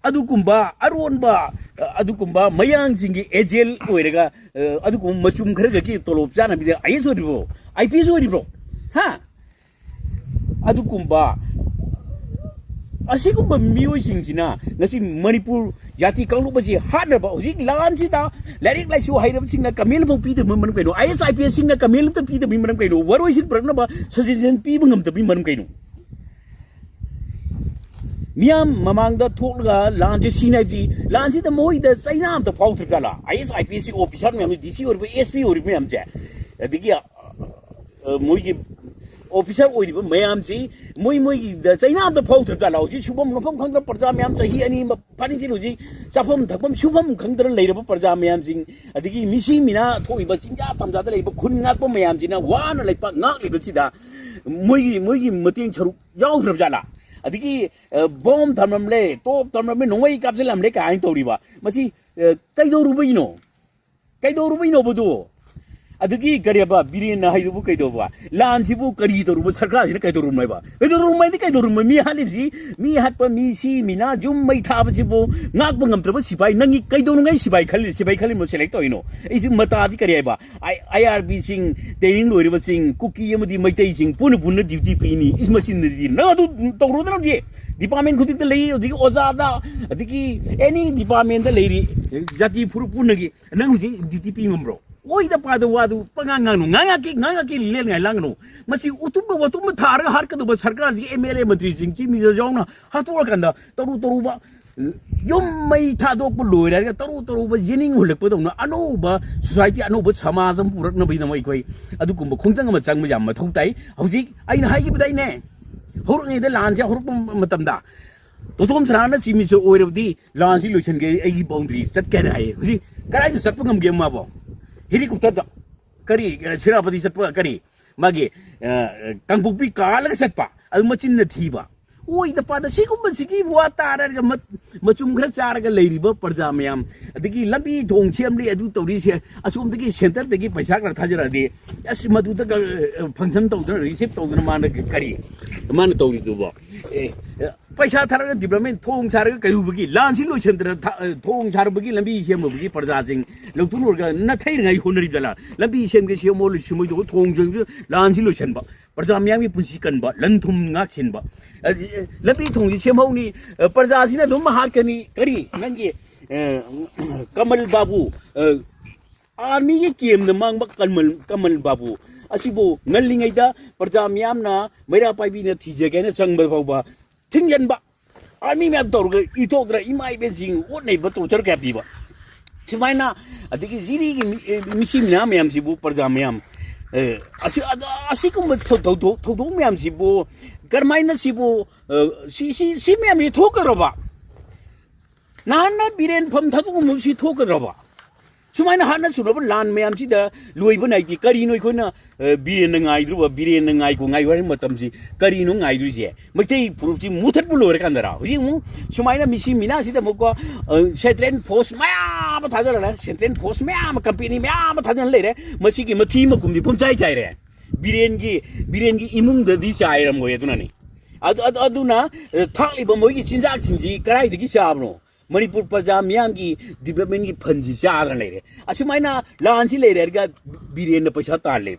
ꯑꯗꯨꯒꯨꯝꯕ ꯑꯔꯣꯟꯕ, ꯑ, ꯑꯗꯨꯒꯨꯝꯕ ꯃꯌꯥꯡꯁꯤꯡꯒꯤ ꯑꯦꯖꯦꯟ ꯑꯣꯏꯔꯒ, ꯑ, ꯑꯗꯨꯒꯨꯝꯕ ꯃꯆꯨꯝ ꯈꯔ ꯈꯛꯀꯤ ꯇꯣꯂꯣꯞ ꯆꯥꯅꯕꯤꯗ ꯑꯥꯏ ꯑꯦꯁ ꯑꯣꯏꯔꯤꯕ꯭ꯔꯣ? I P S ꯑꯣꯏꯔꯤꯕ꯭ꯔꯣ? ꯍꯥ? ꯑꯗꯨꯒꯨꯝꯕ, ꯑꯁꯤꯒꯨꯝꯕ ꯃꯤꯑꯣꯏꯁꯤꯡꯁꯤꯅ ꯉꯁꯤ ꯃꯅꯤꯄꯨꯔ ꯖꯥꯇꯤ ꯀꯥꯡꯂꯨꯞ ꯑꯁꯤ ꯍꯥꯠꯅꯕ, ꯍꯧꯖꯤꯛ ꯂꯥꯟꯁꯤꯗ ꯂꯥꯏꯔꯤꯛ ꯂꯥꯏꯁꯨ ꯍꯩꯔꯕꯁꯤꯡꯅ ꯀꯃꯦꯟ ꯑꯃꯐꯥꯎ ꯄꯤꯗꯕ ꯃꯔꯝ ꯀꯩꯅꯣ? ꯑꯥꯏ ꯑꯦꯁ ꯑꯥꯏ ꯄꯤ ꯑꯦꯁ ꯁꯤꯡꯅ ꯀꯃꯦꯟ ꯑꯃꯇ ꯄꯤꯗꯕꯒꯤ ꯃꯔꯝ ꯀꯩꯅꯣ? ꯋꯥꯔꯣꯏꯁꯤꯟ ꯄꯨꯔꯛꯅꯕ ꯁꯖꯦꯁꯟ ꯄꯤꯕ ꯉꯝꯗꯕꯒꯤ ꯃꯔꯝ ꯀꯩꯅꯣ? ꯃꯤꯌꯥꯝ ꯃꯃꯥꯡꯗ ꯊꯣꯛꯂꯒ ꯂꯥꯟꯁꯦ ꯁꯤꯅ ꯍꯥꯏꯕꯁꯤ, ꯂꯥꯟꯁꯤꯗ ꯃꯣꯏꯗ ꯆꯩꯅꯥ ꯑꯝꯇ ꯐꯥꯎꯗ꯭ꯔꯤꯕꯖꯥꯠꯂꯥ? ꯑꯥꯏ ꯑꯦꯁ I P S C officer ꯃꯌꯥꯝ, ꯗꯤ ꯁꯤ ꯑꯣꯏꯔꯤꯕ, ꯑꯦꯁ ꯄꯤ ꯑꯣꯏꯔꯤꯕ ꯃꯌꯥꯝꯁꯦ, ꯑꯗꯒꯤ, ꯑ, ꯃꯣꯏꯒꯤ ꯑꯣꯐꯤꯁꯥꯔ ꯑꯣꯏꯔꯤꯕ ꯃꯌꯥꯝꯁꯤ ꯃꯣꯏ ꯃꯣꯏꯒꯤꯗ ꯆꯩꯅꯥ ꯑꯝꯇ ꯐꯥꯎꯗ꯭ꯔꯤꯕꯖꯥꯠꯂꯥ? ꯍꯧꯖꯤꯛ ꯁꯨꯐꯝ ꯅꯣꯝꯐꯝ ꯈꯪꯗ꯭ꯔ ꯄ꯭ꯔꯖꯥ ꯃꯌꯥꯝ ꯆꯍꯤ ꯑꯅꯤ ꯑꯃ ꯐꯥꯅꯤꯡꯁꯤ ꯍꯧꯖꯤꯛ ꯆꯥꯐꯝ ꯊꯛꯐꯝ ꯁꯨꯐꯝ ꯈꯪꯗꯅ ꯂꯩꯔꯕ ꯄ꯭ꯔꯖꯥ ꯃꯌꯥꯝꯁꯤꯡ, ꯑꯗꯒꯤ ꯃꯤꯁꯤ ꯃꯤꯅꯥ ꯊꯣꯛꯏꯕ ꯆꯤꯟꯖꯥ ꯇꯝꯖꯥꯗ ꯂꯩꯕ ꯈꯨꯟ ꯉꯥꯛꯄ ꯃꯌꯥꯝꯁꯤꯅ ꯋꯥꯅ ꯂꯩꯄꯥꯛ ꯉꯥꯛꯂꯤꯕꯁꯤꯗ ꯃꯣꯏꯒꯤ, ꯃꯣꯏꯒꯤ ꯃꯇꯦꯡ ꯁꯔꯨꯛ ꯌꯥꯎꯗ꯭ꯔꯕ ꯖꯥꯠꯂꯥ? ꯑꯗꯒꯤ, ꯑ, ꯕꯣꯝ ꯊꯝꯂꯝꯂꯦ, ꯇꯣꯞ ꯊꯝꯂꯝꯂꯦ, ꯅꯣꯡꯃꯩ ꯀꯥꯞꯁꯤꯜꯂꯝꯂꯦ ꯀꯥꯏꯅ ꯇꯧꯔꯤꯕ, ꯃꯁꯤ, ꯑ, ꯀꯩꯗꯧꯔꯨꯕꯩꯅꯣ? ꯀꯩꯗꯧꯔꯨꯕꯩꯅꯣꯕꯗꯨ? ꯑꯗꯒꯤ ꯀꯔꯤꯕ ꯕꯤꯔꯦꯟꯅ ꯍꯥꯏꯗꯨꯕꯨ ꯀꯩꯗꯧꯕ? ꯂꯥꯟꯁꯤꯕꯨ ꯀꯔꯤ ꯇꯧꯔꯨꯕ? ꯁꯔꯀꯥꯔꯁꯤꯅ ꯀꯩꯗꯧꯔꯨꯝꯃꯦꯕ? ꯀꯩꯗꯧꯔꯨꯝꯃꯦꯗꯤ ꯀꯩꯗꯧꯔꯨꯝꯃꯦ? ꯃꯤ ꯍꯥꯠꯂꯤꯕꯁꯤ, ꯃꯤ ꯍꯥꯠꯄ, ꯃꯤ ꯁꯤ, ꯃꯤ ꯅꯥ, ꯌꯨꯝ ꯃꯩ ꯊꯥꯕꯁꯤꯕꯨ ꯉꯥꯛꯄ ꯉꯝꯗ꯭ꯔꯕ ꯁꯤꯐꯥꯏ, ꯅꯪꯒꯤ ꯀꯩꯗꯧꯅꯉꯥꯏ ꯁꯤꯐꯥꯏ ꯈꯜꯂꯤ, ꯁꯤꯐꯥꯏ ꯈꯜꯂꯤꯅꯣ select ꯇꯧꯔꯤꯅꯣ? ꯑꯩꯁꯤ ꯃꯇꯥꯗꯤ ꯀꯔꯤ ꯍꯥꯏꯕ? ꯑꯥꯏ ꯑꯥꯔ ꯕꯤꯁꯤꯡ, training ꯂꯣꯏꯔꯕꯁꯤꯡ, ꯀꯨꯀꯤ ꯑꯃꯗꯤ ꯃꯩꯇꯩꯁꯤꯡ ꯄꯨꯟꯅ ꯄꯨꯟꯅ duty ꯄꯤꯅꯤ꯫ ꯏꯁ, ꯃꯁꯤꯅꯗꯤ ꯅꯪ ꯑꯗꯨ ꯇꯧꯔꯨꯗꯅ ꯍꯧꯖꯤꯛ department ꯈꯨꯗꯤꯡꯗ ꯂꯩ, ꯍꯧꯖꯤꯛ ꯑꯣꯖꯥꯗ, ꯑꯗꯒꯤ any department ꯂꯩꯔꯤ, ꯖꯥꯇꯤ ꯐꯨꯔꯨꯞ ꯄꯨꯟꯅꯒꯤ ꯅꯪ ꯍꯧꯖꯤꯛ duty ꯄꯤ ꯉꯝꯕ꯭ꯔꯣ? ꯑꯣꯏꯗ ꯄꯥꯗ ꯋꯥꯗꯨ ꯄꯉꯥꯡ ꯉꯥꯡꯅꯨ, ꯉꯥꯡꯉꯛꯀꯦ, ꯉꯥꯡꯉꯛꯀꯦ, ꯂꯦꯟꯉꯥꯏ ꯂꯥꯡꯒꯅꯨ꯫ ꯃꯁꯤ ꯎꯇꯨꯝꯕ ꯋꯥꯇꯨꯝꯕ ꯊꯥꯔꯒ ꯍꯥꯠꯀꯗꯧꯕ ꯁꯔꯀꯥꯔꯁꯤꯒꯤ ꯑꯦꯝ ꯑꯦꯜ ꯑꯦ ꯃꯟꯇ꯭ꯔꯤꯁꯤꯡ, ꯆꯤꯞ ꯃꯤꯅꯤꯁꯇꯔ ꯌꯥꯎꯅ ꯍꯥꯠꯇꯣꯛꯑꯀꯥꯟꯗ ꯇꯔꯨ ꯇꯔꯨꯕ ꯌꯨꯝ ꯃꯩ ꯊꯥꯗꯣꯛꯄ ꯂꯣꯏꯔꯦ ꯍꯥꯏꯔꯒ ꯇꯔꯨ ꯇꯔꯨꯕ ꯌꯦꯅꯤꯡ ꯍꯨꯜꯂꯛꯄꯗꯧꯅ ꯑꯅꯧꯕ ꯁꯣꯁꯥꯏꯇꯤ, ꯑꯅꯧꯕ ꯁꯃꯥꯖ ꯑꯃ ꯄꯨꯔꯛꯅꯕꯒꯤꯗꯃꯛ ꯑꯩꯈꯣꯏ ꯑꯗꯨꯒꯨꯝꯕ ꯈꯣꯡꯖꯪ ꯑꯃ ꯆꯪꯕ ꯌꯥꯝ ꯃꯊꯧ ꯇꯥꯏ꯫ ꯍꯧꯖꯤꯛ ꯑꯩꯅ ꯍꯥꯏꯈꯤꯕꯗ ꯑꯩꯅꯦ, ꯍꯧꯔꯛꯉꯩꯗ ꯂꯥꯟꯁꯦ ꯍꯧꯔꯛꯄ ꯃꯇꯝꯗ ꯇꯣꯇꯣꯝ ꯁꯅꯥꯅ ꯆꯤꯞ ꯃꯤꯅꯤꯁꯇꯔ ꯑꯣꯏꯔꯕꯗꯤ ꯂꯥꯟꯁꯤ ꯂꯣꯏꯁꯤꯟꯒꯦ, ꯑꯩꯒꯤ ꯕꯥꯎꯟꯗꯔꯤ ꯆꯠꯀꯦꯅ ꯍꯥꯏꯌꯦ꯫ ꯍꯧꯖꯤꯛ ꯀꯗꯥꯏꯗ ꯆꯠꯄ ꯉꯝꯒꯦ ꯃꯥꯕꯣ? ꯍꯦꯂꯤꯀꯣꯞꯇꯔꯗ ꯀꯔꯤ, ꯑ, ꯁꯦꯅꯥꯄꯇꯤ ꯆꯠꯄ ꯀꯔꯤ? ꯃꯥꯒꯤ, ꯑ, ꯀꯥꯡꯄꯣꯛꯄꯤ ꯀꯥꯜꯂꯒ ꯆꯠꯄ, ꯑꯗꯨ ꯃꯆꯤꯟꯅ ꯊꯤꯕ꯫ ꯑꯣꯏꯗ ꯄꯥꯗ ꯁꯤꯒꯨꯝꯕꯁꯤꯒꯤ ꯋꯥ ꯇꯥꯔꯒ ꯃ-, ꯃꯆꯨꯝ ꯈꯔ ꯆꯥꯔꯒ ꯂꯩꯔꯤꯕ ꯄ꯭ꯔꯖꯥ ꯃꯌꯥꯝ, ꯑꯗꯒꯤ ꯂꯝꯕꯤ ꯊꯣꯡ ꯁꯦꯝꯂꯤ, ꯑꯗꯨ ꯇꯧꯔꯤꯁꯦ, ꯑꯁꯣꯝꯗꯒꯤ ꯁꯦꯟꯇꯔꯗꯒꯤ ꯄꯩꯁꯥ ꯈꯔ ꯊꯥꯖꯔꯛꯑꯗꯤ, ꯑꯁ, ꯃꯗꯨꯗꯒ, ꯑ, ꯐꯪꯁꯟ ꯇꯧꯗꯅ, ꯔꯤꯁꯤꯞ ꯇꯧꯗꯅ ꯃꯥꯅ ꯀꯔꯤ, ꯃꯥꯅ ꯇꯧꯔꯤꯗꯨꯕꯣ? ꯑꯦ, ꯄꯩꯁꯥ ꯊꯥꯔꯒ ꯗꯤꯕ꯭ꯂꯞꯃꯦꯟ, ꯊꯣꯡ ꯁꯥꯔꯒ ꯀꯩꯍꯨꯕꯒꯤ, ꯂꯥꯟꯁꯤ ꯂꯣꯏꯁꯤꯟꯗꯅ ꯊ-, ꯊꯣꯡ ꯁꯥꯔꯨꯕꯒꯤ, ꯂꯝꯕꯤ ꯁꯦꯝꯃꯨꯕꯒꯤ ꯄ꯭ꯔꯖꯥꯁꯤꯡ ꯂꯧꯊꯣꯛꯂꯨꯔꯒ ꯅꯥꯊꯩꯅꯉꯥꯏ ꯍꯣꯠꯅꯔꯤꯗꯅ, ꯂꯝꯕꯤ ꯁꯦꯝꯒꯦ ꯁꯦꯝꯃꯣ, ꯁꯦꯝꯃꯣꯏꯗꯧꯕ ꯊꯣꯡ ꯁꯦꯝꯒꯦ, ꯂꯥꯟꯁꯤ ꯂꯣꯏꯁꯤꯟꯕ, ꯄ꯭ꯔꯖꯥ ꯃꯤꯌꯥꯝꯒꯤ ꯄꯨꯟꯁꯤ ꯀꯟꯕ, ꯂꯟ ꯊꯨꯝ ꯉꯥꯛ ꯁꯦꯟꯕ꯫ ꯑ, ꯂꯝꯕꯤ ꯊꯣꯡꯁꯤ ꯁꯦꯝꯍꯧꯅꯤ, ꯑ, ꯄ꯭ꯔꯖꯥꯁꯤꯅ ꯑꯗꯨꯝ ꯍꯥꯠꯀꯅꯤ꯫ ꯀꯔꯤ ꯅꯪꯒꯤ, ꯑ, ꯀꯃꯜ ꯕꯥꯕꯨ, ꯑ, ꯑꯥꯔꯃꯤꯒꯤ ꯀꯦꯝꯗ ꯃꯥꯡꯕ ꯀꯃꯜ, ꯀꯃꯜ ꯕꯥꯕꯨ ꯑꯁꯤꯕꯨ ꯉꯜꯂꯤꯉꯩꯗ ꯄ꯭ꯔꯖꯥ ꯃꯤꯌꯥꯝꯅ ꯃꯩꯔꯥ ꯄꯥꯏꯕꯤꯅ ꯊꯤꯖꯒꯦ ꯍꯥꯏꯅ ꯆꯪꯕ ꯐꯥꯎꯕ ꯊꯤꯡꯖꯤꯟꯕ, ꯑꯥꯔꯃꯤ ꯃꯌꯥꯝ ꯇꯧꯔꯒ ꯏꯊꯣꯛꯇꯅ ꯏꯃꯥ ꯏꯕꯦꯟꯁꯤꯡ ꯑꯣꯠꯅꯩꯕ, ꯇꯣꯔꯆꯔ ꯀꯌꯥ ꯄꯤꯕ, ꯁꯨꯃꯥꯏꯅ, ꯑꯗꯒꯤ ꯖꯤꯔꯤꯒꯤ ꯃꯤ-, ꯑꯦ, ꯃꯤꯆꯤ ꯃꯤꯅꯥ ꯃꯌꯥꯝꯁꯤꯕꯨ, ꯄ꯭ꯔꯖꯥ ꯃꯌꯥꯝ, ꯑꯦ, ꯑꯁꯤ-, ꯑꯗ-, ꯑꯁꯤꯒꯨꯝꯕ ꯊꯧ-, ꯊꯧꯗꯣꯛ, ꯊꯧꯗꯣꯛ ꯃꯌꯥꯝꯁꯤꯕꯨ ꯀꯔꯝꯍꯥꯏꯅ ꯁꯤꯕꯨ, ꯑ, ꯁꯤ, ꯁꯤ, ꯁꯤ ꯃꯌꯥꯝꯁꯤ ꯊꯣꯛꯀꯗ꯭ꯔꯕ? ꯅꯍꯥꯟꯅ ꯕꯤꯔꯦꯟ ꯐꯝ ꯊꯥꯗꯣꯛꯑꯝꯕꯁꯤ ꯊꯣꯛꯀꯗ꯭ꯔꯕ? ꯁꯨꯃꯥꯏꯅ ꯍꯥꯠꯅ ꯁꯨꯅꯕ ꯂꯥꯟ ꯃꯌꯥꯝꯁꯤꯗ ꯂꯣꯏꯕ ꯅꯥꯏꯗꯦ꯫ ꯀꯔꯤꯅꯣ ꯑꯩꯈꯣꯏꯅ, ꯑ, ꯕꯤꯔꯦꯟꯅ ꯉꯥꯏꯗ꯭ꯔꯨꯕ, ꯕꯤꯔꯦꯟꯅ ꯉꯥꯏꯈꯣ ꯉꯥꯏꯈꯣ ꯍꯥꯏꯕ ꯃꯇꯝꯁꯤ ꯀꯔꯤꯅꯣ ꯉꯥꯏꯗꯣꯏꯁꯦ? ꯃꯩꯇꯩ ꯐꯨꯔꯨꯞꯁꯤ ꯃꯨꯊꯠꯄ ꯂꯣꯏꯔꯀꯥꯟꯗꯔ? ꯍꯧꯖꯤꯛ ꯑꯃꯨꯛ ꯁꯨꯃꯥꯏꯅ ꯃꯤꯁꯤ ꯃꯤꯅꯥꯁꯤꯗ ꯑꯃꯨꯛꯀꯣ, ꯑ, ꯁꯦꯟꯇ꯭ꯔꯦꯜ ꯐꯣꯔꯁ ꯃꯌꯥꯝ ꯑꯃ ꯊꯥꯖꯔꯒ, ꯁꯦꯟꯇ꯭ꯔꯦꯜ ꯐꯣꯔꯁ ꯃꯌꯥꯝ ꯑꯃ, ꯀꯝꯄꯦꯅꯤ ꯃꯌꯥꯝ ꯑꯃ ꯊꯥꯖꯅ ꯂꯩꯔꯦ꯫ ꯃꯁꯤꯒꯤ ꯃꯊꯤ ꯃꯀꯨꯝꯗꯤ ꯄꯨꯝꯆꯥꯏ ꯆꯥꯏꯔꯦ꯫ ꯕꯤꯔꯦꯟꯒꯤ, ꯕꯤꯔꯦꯟꯒꯤ ꯏꯃꯨꯡꯗꯗꯤ ꯆꯥꯏꯔꯝꯃꯣꯏ꯫ ꯑꯗꯨꯅꯅꯤ꯫ ꯑꯗꯨ, ꯑꯗꯨ, ꯑꯗꯨꯅ, ꯑ, ꯊꯥꯛꯂꯤꯕ ꯃꯣꯏꯒꯤ ꯆꯤꯟꯖꯥꯛꯁꯤꯡꯁꯤ ꯀꯗꯥꯏꯗꯒꯤ ꯆꯥꯕꯅꯣ? ꯃꯅꯤꯄꯨꯔ ꯄ꯭ꯔꯖꯥ ꯃꯤꯌꯥꯝꯒꯤ ꯗꯤꯕ꯭ꯂꯞꯃꯦꯟꯒꯤ ꯐꯟꯁꯤ ꯆꯥꯗꯅ ꯂꯩꯔꯦ꯫ ꯑꯁꯨꯃꯥꯏꯅ ꯂꯥꯟꯁꯤ ꯂꯩꯔꯦ ꯍꯥꯏꯔꯒ ꯕꯤꯔꯦꯟꯅ ꯄꯩꯁꯥ ꯇꯥꯜꯂꯦ꯫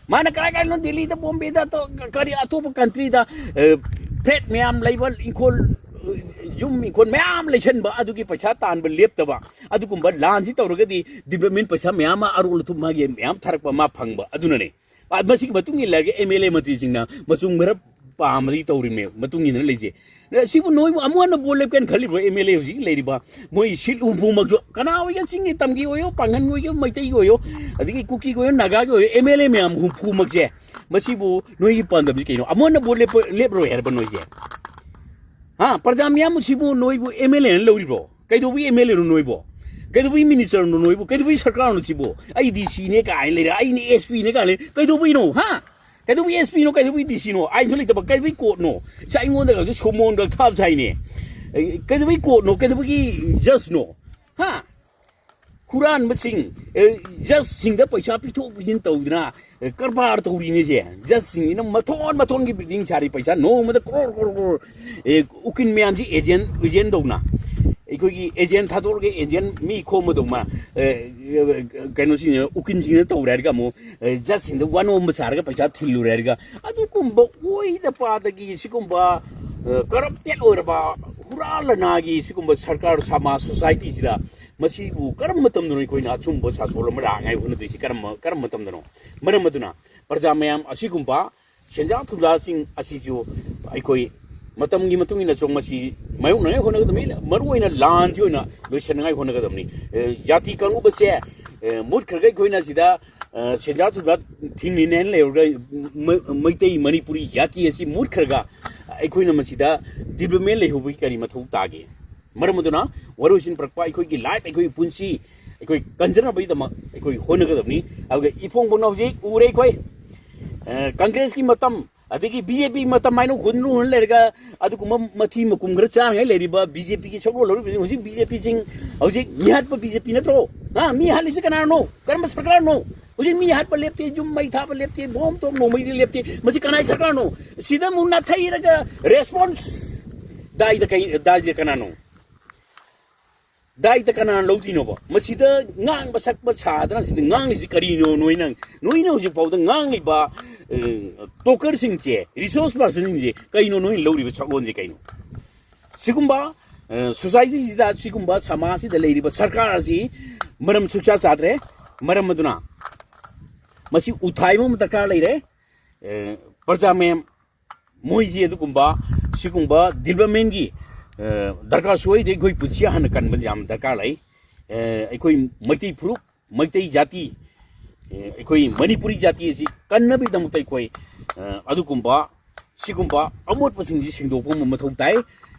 ꯃꯥꯅ ꯀꯔꯥꯏ ꯀꯔꯥꯏꯅꯣ ꯗꯦꯜꯂꯤꯗ, ꯕꯣꯝꯕꯦꯗ, ꯑꯇꯣ-, ꯀꯔꯤ ꯑꯇꯣꯞꯄ ꯀꯟꯇ꯭ꯔꯤꯗ, ꯑ, ꯐ꯭ꯂꯦꯠ ꯃꯌꯥꯝ ꯂꯩꯕ, ꯏꯪꯈꯣꯜ, ꯑ, ꯌꯨꯝ ꯏꯪꯈꯣꯜ ꯃꯌꯥꯝ ꯂꯩꯁꯟꯕ, ꯑꯗꯨꯒꯤ ꯄꯩꯁꯥ ꯇꯥꯟꯕ ꯂꯦꯞꯇꯕ, ꯑꯗꯨꯒꯨꯝꯕ ꯂꯥꯟꯁꯤ ꯇꯧꯔꯒꯗꯤ development ꯄꯩꯁꯥ ꯃꯌꯥꯝ ꯑꯃ ꯑꯔꯣꯜ ꯑꯊꯨꯞ ꯃꯥꯒꯤ ꯃꯌꯥꯝ ꯊꯥꯔꯛꯄ ꯃꯥ ꯐꯪꯕ ꯑꯗꯨꯅꯅꯦ꯫ ꯑ, ꯃꯁꯤꯒꯤ ꯃꯇꯨꯡ ꯏꯜꯂꯒ M L A ꯃꯟꯇ꯭ꯔꯤꯁꯤꯡꯅ ꯃꯆꯨꯝ ꯈꯔ ꯄꯥꯝꯕꯗꯒꯤ ꯇꯧꯔꯤꯃꯦ, ꯃꯇꯨꯡ ꯏꯟꯅ ꯂꯩꯁꯦ꯫ ꯑ, ꯁꯤꯕꯨ ꯅꯣꯏꯕꯨ ꯑꯃꯨꯛ ꯍꯟꯅ ꯚꯣꯠ ꯂꯦꯞꯀꯦꯅ ꯈꯜꯂꯤꯕ꯭ꯔꯣ? M L A ꯍꯧꯖꯤꯛ ꯂꯩꯔꯤꯕ ꯃꯣꯏ ꯁꯤꯠ ꯍꯨꯝꯐꯨꯃꯛꯁꯨ, ꯀꯅꯥ ꯑꯣꯏꯒꯦ, ꯆꯤꯡꯒꯤ ꯇꯝꯒꯤ ꯑꯣꯏꯌꯣ, ꯄꯥꯡꯒꯟꯒꯤ ꯑꯣꯏꯌꯣ, ꯃꯩꯇꯩꯒꯤ ꯑꯣꯏꯌꯣ, ꯑꯗꯒꯤ ꯀꯨꯀꯤꯒꯤ ꯑꯣꯏꯌꯣ, ꯅꯥꯒꯥꯒꯤ ꯑꯣꯏꯌꯣ, M L A ꯃꯌꯥꯝ ꯍꯨꯝꯐꯨꯃꯛꯁꯦ, ꯃꯁꯤꯕꯨ ꯅꯣꯏꯒꯤ ꯄꯥꯟꯗꯝꯁꯤ ꯀꯩꯅꯣ? ꯑꯃꯨꯛ ꯍꯟꯅ ꯚꯣꯠ ꯂꯦꯞꯄ-, ꯂꯦꯞꯄꯔꯣꯏ ꯍꯥꯏꯔꯕ ꯅꯣꯏꯁꯦ? ꯍꯥ? ꯄ꯭ꯔꯖꯥ ꯃꯌꯥꯝꯕꯨ ꯁꯤꯕꯨ ꯅꯣꯏꯕꯨ M L A ꯅ ꯂꯧꯔꯤꯕ꯭ꯔꯣ? ꯀꯩꯗꯧꯕꯒꯤ M L A ꯅꯣ ꯅꯣꯏꯕꯨ? ꯀꯩꯗꯧꯕꯒꯤ minister ꯅꯣ ꯅꯣꯏꯕꯨ? ꯀꯩꯗꯧꯕꯒꯤ ꯁꯔꯀꯥꯔꯅꯣ ꯁꯤꯕꯨ? ꯑꯩ D C ꯅꯦ ꯀꯥꯏꯅ ꯂꯩꯔꯦ, ꯑꯩꯅ S P ꯅꯦ ꯀꯥꯏꯅ ꯂꯩꯔꯦ, ꯀꯩꯗꯧꯕꯒꯤꯅꯣ? ꯍꯥ? ꯀꯩꯗꯧꯕꯒꯤ S P ꯅꯣ? ꯀꯩꯗꯧꯕꯒꯤ D C ꯅꯣ? ꯑꯥꯏꯟꯁꯨ ꯂꯩꯇꯕ, ꯀꯩꯗꯧꯕꯒꯤ court ꯅꯣ? ꯁꯤ ꯑꯩꯉꯣꯟꯗꯒꯁꯨ ꯁꯣꯃꯣꯟꯒ ꯊꯥꯕ ꯁꯥꯏꯅꯦ꯫ ꯑꯦ, ꯀꯩꯗꯧꯕꯒꯤ court ꯅꯣ? ꯀꯩꯗꯧꯕꯒꯤ judge ꯅꯣ? ꯍꯥ? ꯍꯨꯔꯥꯟꯕꯁꯤꯡ, ꯑꯦ, judge ꯁꯤꯡꯗ ꯄꯩꯁꯥ ꯄꯤꯊꯣꯛ ꯄꯤꯁꯤꯟ ꯇꯧꯗꯅ, ꯑꯦ, ꯀꯔꯕꯥꯔ ꯇꯧꯔꯤꯅꯤꯁꯦ꯫ Judge ꯁꯤꯡꯁꯤꯅ ꯃꯊꯣꯟ ꯃꯊꯣꯟꯒꯤ building ꯁꯥꯔꯤ, ꯄꯩꯁꯥ ꯅꯣꯡꯃꯗ crore, crore, crore꯫ ꯑꯦ, ꯎꯀꯤꯜ ꯃꯌꯥꯝꯁꯤ agent, agent ꯇꯧꯅ, ꯑꯩꯈꯣꯏꯒꯤ agent ꯊꯥꯗꯣꯛꯑꯒ agent ꯃꯤ ꯈꯣꯝꯕꯗꯧꯅ, ꯑꯦ, ꯀꯩꯅꯣꯁꯤꯡ, ꯎꯀꯤꯜꯁꯤꯡꯅ ꯇꯧꯔꯦ ꯍꯥꯏꯔꯒ ꯑꯃꯨꯛ, ꯑꯦ, judge ꯁꯤꯡꯗ ꯋꯥꯅꯣꯝꯕ ꯁꯥꯔꯒ ꯄꯩꯁꯥ ꯊꯤꯜꯂꯨꯔꯦ ꯍꯥꯏꯔꯒ, ꯑꯗꯨꯒꯨꯝꯕ ꯑꯣꯏꯗ ꯄꯥꯗꯒꯤ ꯁꯤꯒꯨꯝꯕ, ꯑꯦ, corrupted ꯑꯣꯏꯔꯕ ꯍꯨꯔꯥꯟ ꯂꯅꯥꯒꯤ ꯁꯤꯒꯨꯝꯕ ꯁꯔꯀꯥꯔ, ꯁꯃꯥꯖ, society ꯁꯤꯗ ꯃꯁꯤꯕꯨ ꯀꯔꯝꯕ ꯃꯇꯝꯗꯅꯣ ꯑꯩꯈꯣꯏꯅ ꯑꯆꯨꯝꯕ ꯁꯥꯁꯣꯜ ꯑꯃ ꯂꯥꯛꯅꯉꯥꯏ ꯍꯣꯠꯅꯗꯣꯏꯁꯤ? ꯀꯔꯝꯕ, ꯀꯔꯝꯕ ꯃꯇꯝꯗꯅꯣ? ꯃꯔꯝ ꯑꯗꯨꯅ ꯄ꯭ꯔꯖꯥ ꯃꯌꯥꯝ ꯑꯁꯤꯒꯨꯝꯕ ꯁꯦꯟꯖꯥ ꯊꯨꯝꯖꯥꯁꯤꯡ ꯑꯁꯤꯁꯨ ꯑꯩꯈꯣꯏ ꯃꯇꯝꯒꯤ ꯃꯇꯨꯡ ꯏꯟꯅ ꯆꯣꯡ ꯃꯁꯤ ꯃꯥꯌꯣꯛꯅꯉꯥꯏ ꯍꯣꯠꯅꯒꯗꯕꯅꯤ꯫ ꯃꯔꯨꯑꯣꯏꯅ ꯂꯥꯟꯁꯤ ꯑꯣꯏꯅ ꯂꯣꯏꯁꯤꯟꯅꯉꯥꯏ ꯍꯣꯠꯅꯒꯗꯕꯅꯤ꯫ ꯑꯦ, ꯖꯥꯇꯤ ꯀꯥꯡꯂꯨꯞ ꯑꯁꯦ, ꯑꯦ, ꯃꯨꯠꯈ꯭ꯔꯒ ꯑꯩꯈꯣꯏꯅ ꯁꯤꯗ, ꯑꯦ, ꯁꯦꯟꯖꯥ ꯊꯨꯝꯖꯥ ꯊꯤꯡꯂꯤꯅꯦꯅ ꯂꯩꯔꯒ ꯃ-, ꯃꯩꯇꯩ ꯃꯅꯤꯄꯨꯔꯤ ꯖꯥꯇꯤ ꯑꯁꯤ ꯃꯨꯠꯈ꯭ꯔꯒ ꯑꯩꯈꯣꯏꯅ ꯃꯁꯤꯗ development ꯂꯩꯍꯧꯕꯒꯤ ꯀꯔꯤ ꯃꯊꯧ ꯇꯥꯒꯦ? ꯃꯔꯝ ꯑꯗꯨꯅ ꯋꯥꯔꯣꯏꯁꯤꯟ ꯄꯨꯔꯛꯄ ꯑꯩꯈꯣꯏꯒꯤ life, ꯑꯩꯈꯣꯏꯒꯤ ꯄꯨꯟꯁꯤ, ꯑꯩꯈꯣꯏ ꯀꯟꯖꯅꯕꯒꯤꯗꯃꯛ ꯑꯩꯈꯣꯏ ꯍꯣꯠꯅꯒꯗꯕꯅꯤ꯫ ꯑꯗꯨꯒ ꯏꯐꯣꯡ ꯐꯣꯡꯅ ꯍꯧꯖꯤꯛ ꯎꯔꯦ ꯑꯩꯈꯣꯏ, ꯑ, ꯀꯪꯒ꯭ꯔꯦꯁꯀꯤ ꯃꯇꯝ, ꯑꯗꯒꯤ B J P ꯃꯇꯝ ꯍꯥꯏꯅ ꯍꯨꯟ ꯍꯨꯟ ꯂꯩꯔꯒ ꯑꯗꯨꯒꯨꯝꯕ ꯃꯊꯤ ꯃꯀꯨꯝ ꯈꯔ ꯆꯥꯅꯉꯥꯏ ꯂꯩꯔꯤꯕ BJ P ꯒꯤ ꯁꯛꯂꯣꯟ ꯂꯧꯔꯤꯕꯁꯤꯡ, ꯍꯧꯖꯤꯛ B J P ꯁꯤꯡ, ꯍꯧꯖꯤꯛ ꯃꯤꯍꯥꯠꯄ B J P ꯅꯠꯇ꯭ꯔꯣ? ꯍꯥ? ꯃꯤ ꯍꯥꯠꯂꯤꯁꯤ ꯀꯅꯥꯅꯣ? ꯀꯔꯝꯕ ꯁꯔꯀꯥꯔꯅꯣ? ꯍꯧꯖꯤꯛ ꯃꯤ ꯍꯥꯠꯄ ꯂꯦꯞꯇꯦ, ꯌꯨꯝ ꯃꯩ ꯊꯥꯕ ꯂꯦꯞꯇꯦ, ꯕꯣꯝ ꯇꯣꯛ ꯅꯣꯡꯃꯩꯗꯤ ꯂꯦꯞꯇꯦ꯫ ꯃꯁꯤ ꯀꯅꯥꯏ ꯁꯔꯀꯥꯔꯅꯣ? ꯁꯤꯗ ꯑꯃꯨꯛ ꯅꯥꯊꯩꯔꯒ response ꯗꯥꯏꯗ ꯀꯩ, ꯗꯥꯏꯗ ꯀꯅꯥꯅꯣ? ꯗꯥꯏꯇ ꯀꯅꯥꯅ ꯂꯧꯗꯣꯏꯅꯣꯕ? ꯃꯁꯤꯗ ꯉꯥꯡꯕ ꯁꯛꯄ ꯁꯥꯗꯅ ꯁꯤꯗ ꯉꯥꯡꯂꯤꯁꯤ ꯀꯔꯤꯅꯣ? ꯅꯣꯏꯅ, ꯅꯣꯏꯅ ꯍꯧꯖꯤꯛ ꯐꯥꯎꯗ ꯉꯥꯡꯂꯤꯕ, ꯑ, talker ꯁꯤꯡꯁꯦ, resource person ꯁꯤꯡꯁꯦ ꯀꯩꯅꯣ? ꯅꯣꯏꯅ ꯂꯧꯔꯤꯕ ꯁꯛꯂꯣꯟꯁꯦ ꯀꯩꯅꯣ? ꯁꯤꯒꯨꯝꯕ ꯁꯣꯁꯥꯏꯇꯤꯁꯤꯗ, ꯁꯤꯒꯨꯝꯕ ꯁꯃꯥꯖꯁꯤꯗ ꯂꯩꯔꯤꯕ ꯁꯔꯀꯥꯔ ꯑꯁꯤ ꯃꯔꯝ ꯁꯨꯛꯆꯥ ꯆꯥꯗ꯭ꯔꯦ꯫ ꯃꯔꯝ ꯑꯗꯨꯅ ꯃꯁꯤ ꯎꯊꯥꯏꯕ ꯑꯃ ꯗꯔꯀꯥꯔ ꯂꯩꯔꯦ꯫ ꯑꯦ, ꯄ꯭ꯔꯖꯥ ꯃꯌꯥꯝ, ꯃꯣꯏꯁꯤ ꯑꯗꯨꯒꯨꯝꯕ, ꯁꯤꯒꯨꯝꯕ ꯗꯤꯕꯂꯞꯃꯦꯟꯒꯤ, ꯑꯦ, ꯗꯔꯀꯥꯔꯁꯨ ꯑꯣꯏꯗꯦ꯫ ꯑꯩꯈꯣꯏ ꯄꯨꯟꯁꯤ ꯍꯥꯟꯅ ꯀꯟꯕ ꯌꯥꯝ ꯗꯔꯀꯥꯔ ꯂꯩ꯫ ꯑꯦ, ꯑꯩꯈꯣꯏ ꯃꯩꯇꯩ ꯐꯨꯔꯨꯞ, ꯃꯩꯇꯩ ꯖꯥꯇꯤ, ꯑꯦ, ꯑꯩꯈꯣꯏ ꯃꯅꯤꯄꯨꯔꯤ ꯖꯥꯇꯤ ꯑꯁꯤ ꯀꯟꯅꯕꯒꯤꯗꯃꯛꯇ ꯑꯩꯈꯣꯏ, ꯑꯦ, ꯑꯗꯨꯒꯨꯝꯕ, ꯁꯤꯒꯨꯝꯕ ꯑꯃꯣꯠꯄꯁꯤꯡꯁꯤ ꯁꯦꯡꯗꯣꯛꯄ ꯑꯃ ꯃꯊꯧ ꯇꯥꯏ꯫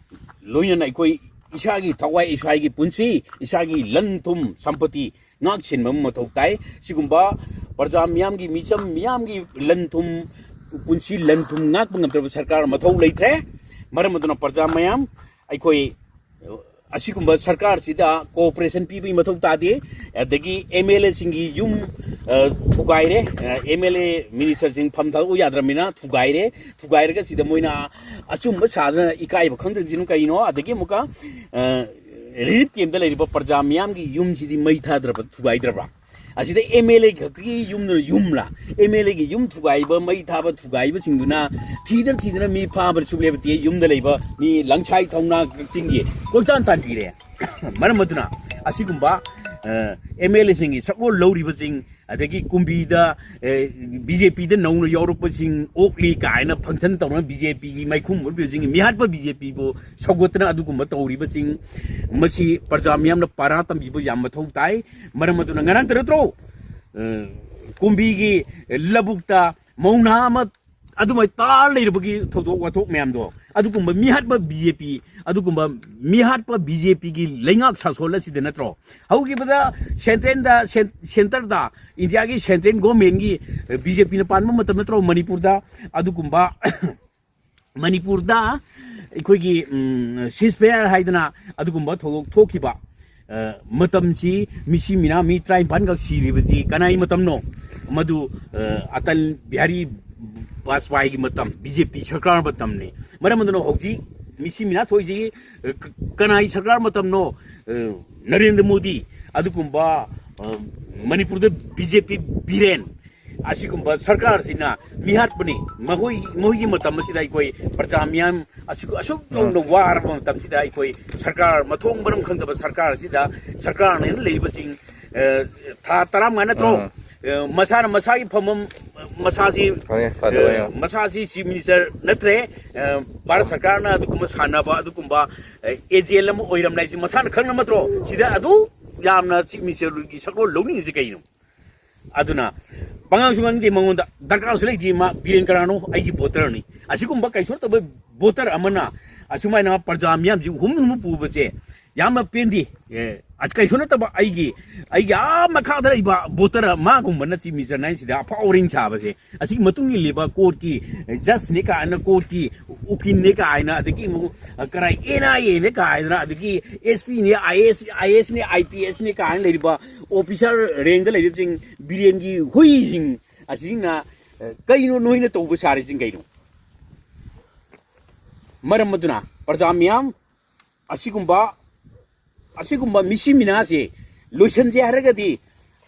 ꯂꯣꯏꯅꯅ ꯑꯩꯈꯣꯏ ꯏꯁꯥꯒꯤ ꯊꯋꯥꯏ, ꯏꯁꯥꯒꯤ ꯄꯨꯟꯁꯤ, ꯏꯁꯥꯒꯤ ꯂꯟ ꯊꯨꯝ ꯁꯝꯄꯇꯤ ꯉꯥꯛ ꯁꯦꯟꯕ ꯑꯃ ꯃꯊꯧ ꯇꯥꯏ꯫ ꯁꯤꯒꯨꯝꯕ ꯄ꯭ꯔꯖꯥ ꯃꯤꯌꯥꯝꯒꯤ, ꯃꯤꯆꯝ ꯃꯤꯌꯥꯝꯒꯤ ꯂꯟ ꯊꯨꯝ, ꯄꯨꯟꯁꯤ ꯂꯟ ꯊꯨꯝ ꯉꯥꯛꯄ ꯉꯝꯗ꯭ꯔꯕ ꯁꯔꯀꯥꯔ ꯃꯊꯧ ꯂꯩꯇ꯭ꯔꯦ꯫ ꯃꯔꯝ ꯑꯗꯨꯅ ꯄ꯭ꯔꯖꯥ ꯃꯌꯥꯝ, ꯑꯩꯈꯣꯏ ꯑꯁꯤꯒꯨꯝꯕ ꯁꯔꯀꯥꯔꯁꯤꯗ ꯀꯣꯑꯣꯄꯔꯦꯁꯟ ꯄꯤꯕꯒꯤ ꯃꯊꯧ ꯇꯥꯗꯦ꯫ ꯑꯗꯒꯤ ꯑꯦꯝ ꯑꯦꯜ ꯑꯦꯁꯤꯡꯒꯤ ꯌꯨꯝ, ꯑ, ꯊꯨꯒꯥꯏꯔꯦ꯫ ꯑꯦꯝ ꯑꯦꯜ ꯑꯦ ꯃꯤꯅꯤꯁꯇꯔꯁꯤꯡ ꯐꯝ ꯊꯥꯗꯣꯛꯎ ꯌꯥꯗ꯭ꯔꯕꯅꯤꯅ ꯊꯨꯒꯥꯏꯔꯦ꯫ ꯊꯨꯒꯥꯏꯔꯒ ꯁꯤꯗ ꯃꯣꯏꯅ ꯑꯆꯨꯝꯕ ꯁꯥꯗꯅ ꯏꯀꯥꯏꯕ ꯈꯪꯗ꯭ꯔꯤꯁꯤꯅ ꯀꯩꯅꯣ? ꯑꯗꯒꯤ ꯑꯃꯨꯛꯀ, ꯑ, ꯔꯤꯂꯤꯐ ꯀꯦꯝꯞꯇ ꯂꯩꯔꯤꯕ ꯄ꯭ꯔꯖꯥ ꯃꯤꯌꯥꯝꯒꯤ ꯌꯨꯝꯁꯤꯗꯤ ꯃꯩ ꯊꯥꯗ꯭ꯔꯕ, ꯊꯨꯒꯥꯏꯗ꯭ꯔꯕ꯭ꯔꯥ? ꯑꯁꯤꯗ ꯑꯦꯝ ꯑꯦꯜ ꯑꯦ ꯈꯛꯀꯤ ꯌꯨꯝꯗꯨꯅ ꯌꯨꯝꯂꯥ? ꯑꯦꯝ ꯑꯦꯜ ꯑꯦꯒꯤ ꯌꯨꯝ ꯊꯨꯒꯥꯏꯕ, ꯃꯩ ꯊꯥꯕ, ꯊꯨꯒꯥꯏꯕꯁꯤꯡꯗꯨꯅ ꯊꯤꯗꯅ ꯊꯤꯗꯅ ꯃꯤ ꯐꯥꯕ ꯁꯨꯛꯂꯦꯕꯇꯤ ꯌꯨꯝꯗ ꯂꯩꯕ ꯃꯤ ꯂꯪꯁꯥꯏ ꯊꯧꯅꯥ ꯀꯛꯆꯤꯡꯒꯤ ꯀꯣꯏꯇꯥꯟ ꯇꯥꯟꯕꯤꯔꯦ꯫ ꯃꯔꯝ ꯑꯗꯨꯅ ꯑꯁꯤꯒꯨꯝꯕ ꯑꯦꯝ ꯑꯦꯜ ꯑꯦꯁꯤꯡꯒꯤ ꯁꯛꯂꯣꯟ ꯂꯧꯔꯤꯕꯁꯤꯡ, ꯑꯗꯒꯤ ꯀꯨꯝꯕꯤꯗ ꯕꯤ ꯖꯦ ꯄꯤꯗ ꯅꯧꯅ ꯌꯥꯎꯔꯛꯄꯁꯤꯡ ꯑꯣꯛꯂꯤ ꯀꯥꯏꯅ ꯐꯪꯁꯟ ꯇꯧꯔꯒ ꯕꯤ ꯖꯦ ꯄꯤꯒꯤ ꯃꯥꯏꯈꯨꯝ ꯑꯣꯏꯕꯁꯤꯡ, ꯃꯤꯍꯥꯠꯄ ꯕꯤ ꯖꯦ ꯄꯤꯕꯨ ꯁꯧꯒꯠꯇꯅ ꯑꯗꯨꯒꯨꯝꯕ ꯇꯧꯔꯤꯕꯁꯤꯡ, ꯃꯁꯤ ꯄ꯭ꯔꯖꯥ ꯃꯤꯌꯥꯝꯅ ꯄꯥꯔꯥ ꯇꯝꯕꯤꯕ ꯌꯥꯝ ꯃꯊꯧ ꯇꯥꯏ꯫ ꯃꯔꯝ ꯑꯗꯨꯅ ꯉꯔꯥꯡꯇ ꯅꯠꯇ꯭ꯔꯣ, ꯑ, ꯀꯨꯝꯕꯤꯒꯤ ꯂꯧꯕꯨꯛꯇ ꯃꯧꯅꯥ ꯑꯃ ꯑꯗꯨꯃꯥꯏ ꯇꯥꯔ ꯂꯩꯔꯕꯒꯤ ꯊꯧꯗꯣꯛ ꯋꯥꯊꯣꯛ ꯃꯌꯥꯝꯗꯣ? ꯑꯗꯨꯒꯨꯝꯕ ꯃꯤꯍꯥꯠꯄ ꯕꯤ ꯖꯦ ꯄꯤ, ꯑꯗꯨꯒꯨꯝꯕ ꯃꯤꯍꯥꯠꯄ ꯕꯤ ꯖꯦ ꯄꯤꯒꯤ ꯂꯩꯉꯥꯛ ꯁꯥꯁꯣꯟ ꯑꯁꯤꯗ ꯅꯠꯇ꯭ꯔꯣ? ꯍꯧꯈꯤꯕꯗ ꯁꯦꯟꯇ꯭ꯔꯦꯜꯗ, ꯁꯦꯟ-, ꯁꯦꯟꯇꯔꯗ, ꯏꯟꯗꯤꯌꯥꯒꯤ ꯁꯦꯟꯇ꯭ꯔꯦꯜ ꯒꯣꯔꯃꯦꯟꯒꯤ ꯕꯤ ꯖꯦ ꯄꯤꯅ ꯄꯥꯟꯕ ꯃꯇꯝ ꯅꯠꯇ꯭ꯔꯣ ꯃꯅꯤꯄꯨꯔꯗ? ꯑꯗꯨꯒꯨꯝꯕ ꯃꯅꯤꯄꯨꯔꯗ ꯑꯩꯈꯣꯏꯒꯤ, ꯎꯝ, ceasefire ꯍꯥꯏꯗꯅ ꯑꯗꯨꯒꯨꯝꯕ ꯊꯧꯗꯣꯛ ꯊꯣꯛꯈꯤꯕ, ꯑ, ꯃꯇꯝꯁꯤ ꯃꯤꯁꯤ ꯃꯤꯅꯥ ꯃꯤ ꯇꯔꯥꯅꯤꯄꯥꯟꯈꯛ ꯁꯤꯔꯤꯕꯁꯤ ꯀꯅꯥꯏ ꯃꯇꯝꯅꯣ? ꯃꯗꯨ, ꯑ, ꯑꯇꯜ ꯕꯤꯍꯥꯔꯤ ꯕꯥꯖꯄꯥꯏꯒꯤ ꯃꯇꯝ, ꯕꯤ ꯖꯦ ꯄꯤ ꯁꯔꯀꯥꯔ ꯃꯇꯝꯅꯤ꯫ ꯃꯔꯝ ꯑꯗꯨꯅ ꯍꯧꯖꯤꯛ ꯃꯤꯁꯤ ꯃꯤꯅꯥ ꯊꯣꯛꯏꯁꯤ, ꯑ, ꯀ-, ꯀꯅꯥꯏ ꯁꯔꯀꯥꯔ ꯃꯇꯝꯅꯣ? ꯑ, ꯅꯔꯦꯟꯗ꯭ꯔ ꯃꯣꯗꯤ, ꯑꯗꯨꯒꯨꯝꯕ, ꯑ, ꯃꯅꯤꯄꯨꯔꯗ ꯕꯤ ꯖꯦ ꯄꯤ ꯕꯤꯔꯦꯟ, ꯑꯁꯤꯒꯨꯝꯕ ꯁꯔꯀꯥꯔꯁꯤꯅ ꯃꯤꯍꯥꯠꯄꯅꯤ꯫ ꯃꯈꯣꯏ, ꯃꯈꯣꯏꯒꯤ ꯃꯇꯝ ꯑꯁꯤꯗ ꯑꯩꯈꯣꯏ ꯄ꯭ꯔꯖꯥ ꯃꯤꯌꯥꯝ ꯑꯁꯨꯛ, ꯑꯁꯨꯛ ꯌꯧꯅ ꯋꯥꯔꯕ ꯃꯇꯝꯁꯤꯗ ꯑꯩꯈꯣꯏ ꯁꯔꯀꯥꯔ, ꯃꯊꯣꯡ ꯃꯔꯝ ꯈꯪꯗꯕ ꯁꯔꯀꯥꯔ ꯑꯁꯤꯗ, ꯁꯔꯀꯥꯔꯅ ꯂꯩꯔꯤꯕꯁꯤꯡ, ꯑ, ꯊꯥ ꯇꯔꯥꯃꯉꯥ ꯅꯠꯇ꯭ꯔꯣ? ꯑꯥ꯫ ꯑ, ꯃꯁꯥꯅ ꯃꯁꯥꯒꯤ ꯐꯝꯐꯝ, ꯃꯁꯥꯁꯤ, ꯈꯪꯉꯦ, ꯐꯗꯕ ꯑ, ꯌꯥꯝ꯫ ꯃꯁꯥꯁꯤ ꯆꯤꯐ ꯃꯤꯅꯤꯁꯇꯔ ꯅꯠꯇ꯭ꯔꯦ, ꯑ, ꯚꯥꯔꯠ ꯁꯔꯀꯥꯔꯅ ꯑꯗꯨꯒꯨꯝꯕ ꯁꯥꯟꯅꯕ, ꯑꯗꯨꯒꯨꯝꯕ, ꯑ, ꯑꯦꯖꯦꯟ ꯑꯃ ꯑꯣꯏꯔꯝꯂꯦ ꯍꯥꯏꯁꯤ ꯃꯁꯥꯅ ꯈꯪꯅ ꯅꯠꯇ꯭ꯔꯣ? ꯁꯤꯗ ꯑꯗꯨ ꯌꯥꯝꯅ ꯆꯤꯐ ꯃꯤꯅꯤꯁꯇꯔꯒꯤ ꯁꯛꯂꯣꯟ ꯂꯧꯅꯤꯡꯉꯤꯁꯤ ꯀꯩꯅꯣ? ꯑꯗꯨꯅ ꯄꯉꯥꯡꯁꯨ ꯉꯥꯡꯅꯤꯡꯗꯦ ꯃꯉꯣꯟꯗ, ꯗꯔꯀꯥꯔꯁꯨ ꯂꯩꯇꯦ꯫ ꯃꯥ ꯕꯤꯔꯦꯟ ꯀꯅꯥꯅꯣ? ꯑꯩꯒꯤ ꯚꯣꯇꯔꯅꯤ꯫ ꯑꯁꯤꯒꯨꯝꯕ ꯀꯩꯁꯨ ꯅꯠꯇꯕ ꯚꯣꯇꯔ ꯑꯃꯅ ꯑꯁꯨꯃꯥꯏꯅ ꯄ꯭ꯔꯖꯥ ꯃꯤꯌꯥꯝꯁꯤ ꯍꯨꯝ ꯍꯨꯝ ꯄꯨꯕꯁꯦ ꯌꯥꯝꯅ ꯄꯦꯟꯗꯦ꯫ ꯑꯦ, ꯑꯁ, ꯀꯩꯁꯨ ꯅꯠꯇꯕ ꯑꯩꯒꯤ, ꯑꯩꯒꯤ ꯑꯥ ꯃꯈꯥꯗ ꯂꯩꯕ ꯚꯣꯇꯔ ꯃꯥꯒꯨꯝꯕꯅ ꯆꯤꯐ ꯃꯤꯅꯤꯁꯇꯔ ꯅꯥꯏꯟꯁꯤꯗ ꯑꯐꯥꯎ ꯑꯔꯤꯡ ꯁꯥꯕꯁꯦ, ꯑꯁꯤꯒꯤ ꯃꯇꯨꯡ ꯏꯜꯂꯤꯕ ꯀꯣꯔꯠꯀꯤ ꯖꯁꯅꯦ ꯀꯥꯏꯅ, ꯀꯣꯔꯠꯀꯤ ꯎꯀꯤꯜꯅꯦ ꯀꯥꯏꯅ, ꯑꯗꯒꯤ ꯑꯃꯨꯛ ꯀꯔꯥꯏ ꯑꯦꯟ ꯑꯥꯏ ꯑꯦꯅꯦ ꯀꯥꯏꯗꯅ, ꯑꯗꯒꯤ ꯑꯦꯁ ꯄꯤꯅꯦ, ꯑꯥꯏ ꯑꯦꯁ, ꯑꯥꯏ ꯑꯦꯁꯅꯦ, ꯑꯥꯏ ꯄꯤ ꯑꯦꯁꯅꯦ ꯀꯥꯏꯅ ꯂꯩꯔꯤꯕ ꯑꯣꯐꯤꯁꯥꯔ ꯔꯦꯡꯗ ꯂꯩꯔꯤꯕꯁꯤꯡ, ꯕꯤꯔꯦꯟꯒꯤ ꯍꯨꯏꯁꯤꯡ ꯑꯁꯤꯅ, ꯑ, ꯀꯩꯅꯣ ꯅꯣꯏꯅ ꯇꯧꯕ ꯁꯥꯔꯤꯁꯤꯡ ꯀꯩꯅꯣ? ꯃꯔꯝ ꯑꯗꯨꯅ ꯄ꯭ꯔꯖꯥ ꯃꯤꯌꯥꯝ, ꯑꯁꯤꯒꯨꯝꯕ, ꯑꯁꯤꯒꯨꯝꯕ ꯃꯤꯁꯤ ꯃꯤꯅꯥꯁꯤ ꯂꯣꯏꯁꯤꯟꯁꯦ ꯍꯥꯏꯔꯒꯗꯤ,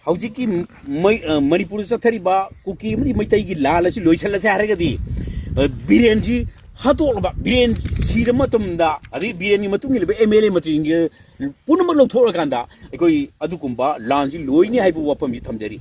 ꯍꯧꯖꯤꯛꯀꯤ ꯃꯩ-, ꯑ, ꯃꯅꯤꯄꯨꯔꯗ ꯆꯠꯊꯔꯤꯕ ꯀꯨꯀꯤ ꯑꯃꯗꯤ ꯃꯩꯇꯩꯒꯤ ꯂꯥꯜ ꯑꯁꯤ ꯂꯣꯏꯁꯤꯜꯂꯁꯦ ꯍꯥꯏꯔꯒꯗꯤ, ꯑ, ꯕꯤꯔꯦꯟꯁꯤ ꯍꯥꯠꯇꯣꯛꯂꯕ, ꯕꯤꯔꯦꯟ ꯁꯤꯔꯕ ꯃꯇꯝꯗ, ꯑꯗꯩ ꯕꯤꯔꯦꯟꯒꯤ ꯃꯇꯨꯡ ꯏꯟꯅꯕ ꯑꯦꯝ ꯑꯦꯜ ꯑꯦ ꯃꯇꯨꯡꯒꯤ ꯄꯨꯝꯅꯃꯛ ꯂꯧꯊꯣꯛꯂꯀꯥꯟꯗ ꯑꯩꯈꯣꯏ ꯑꯗꯨꯒꯨꯝꯕ ꯂꯥꯟꯁꯤ ꯂꯣꯏꯅꯤ ꯍꯥꯏꯕ ꯋꯥꯐꯝꯁꯤ ꯊꯝꯖꯔꯤ꯫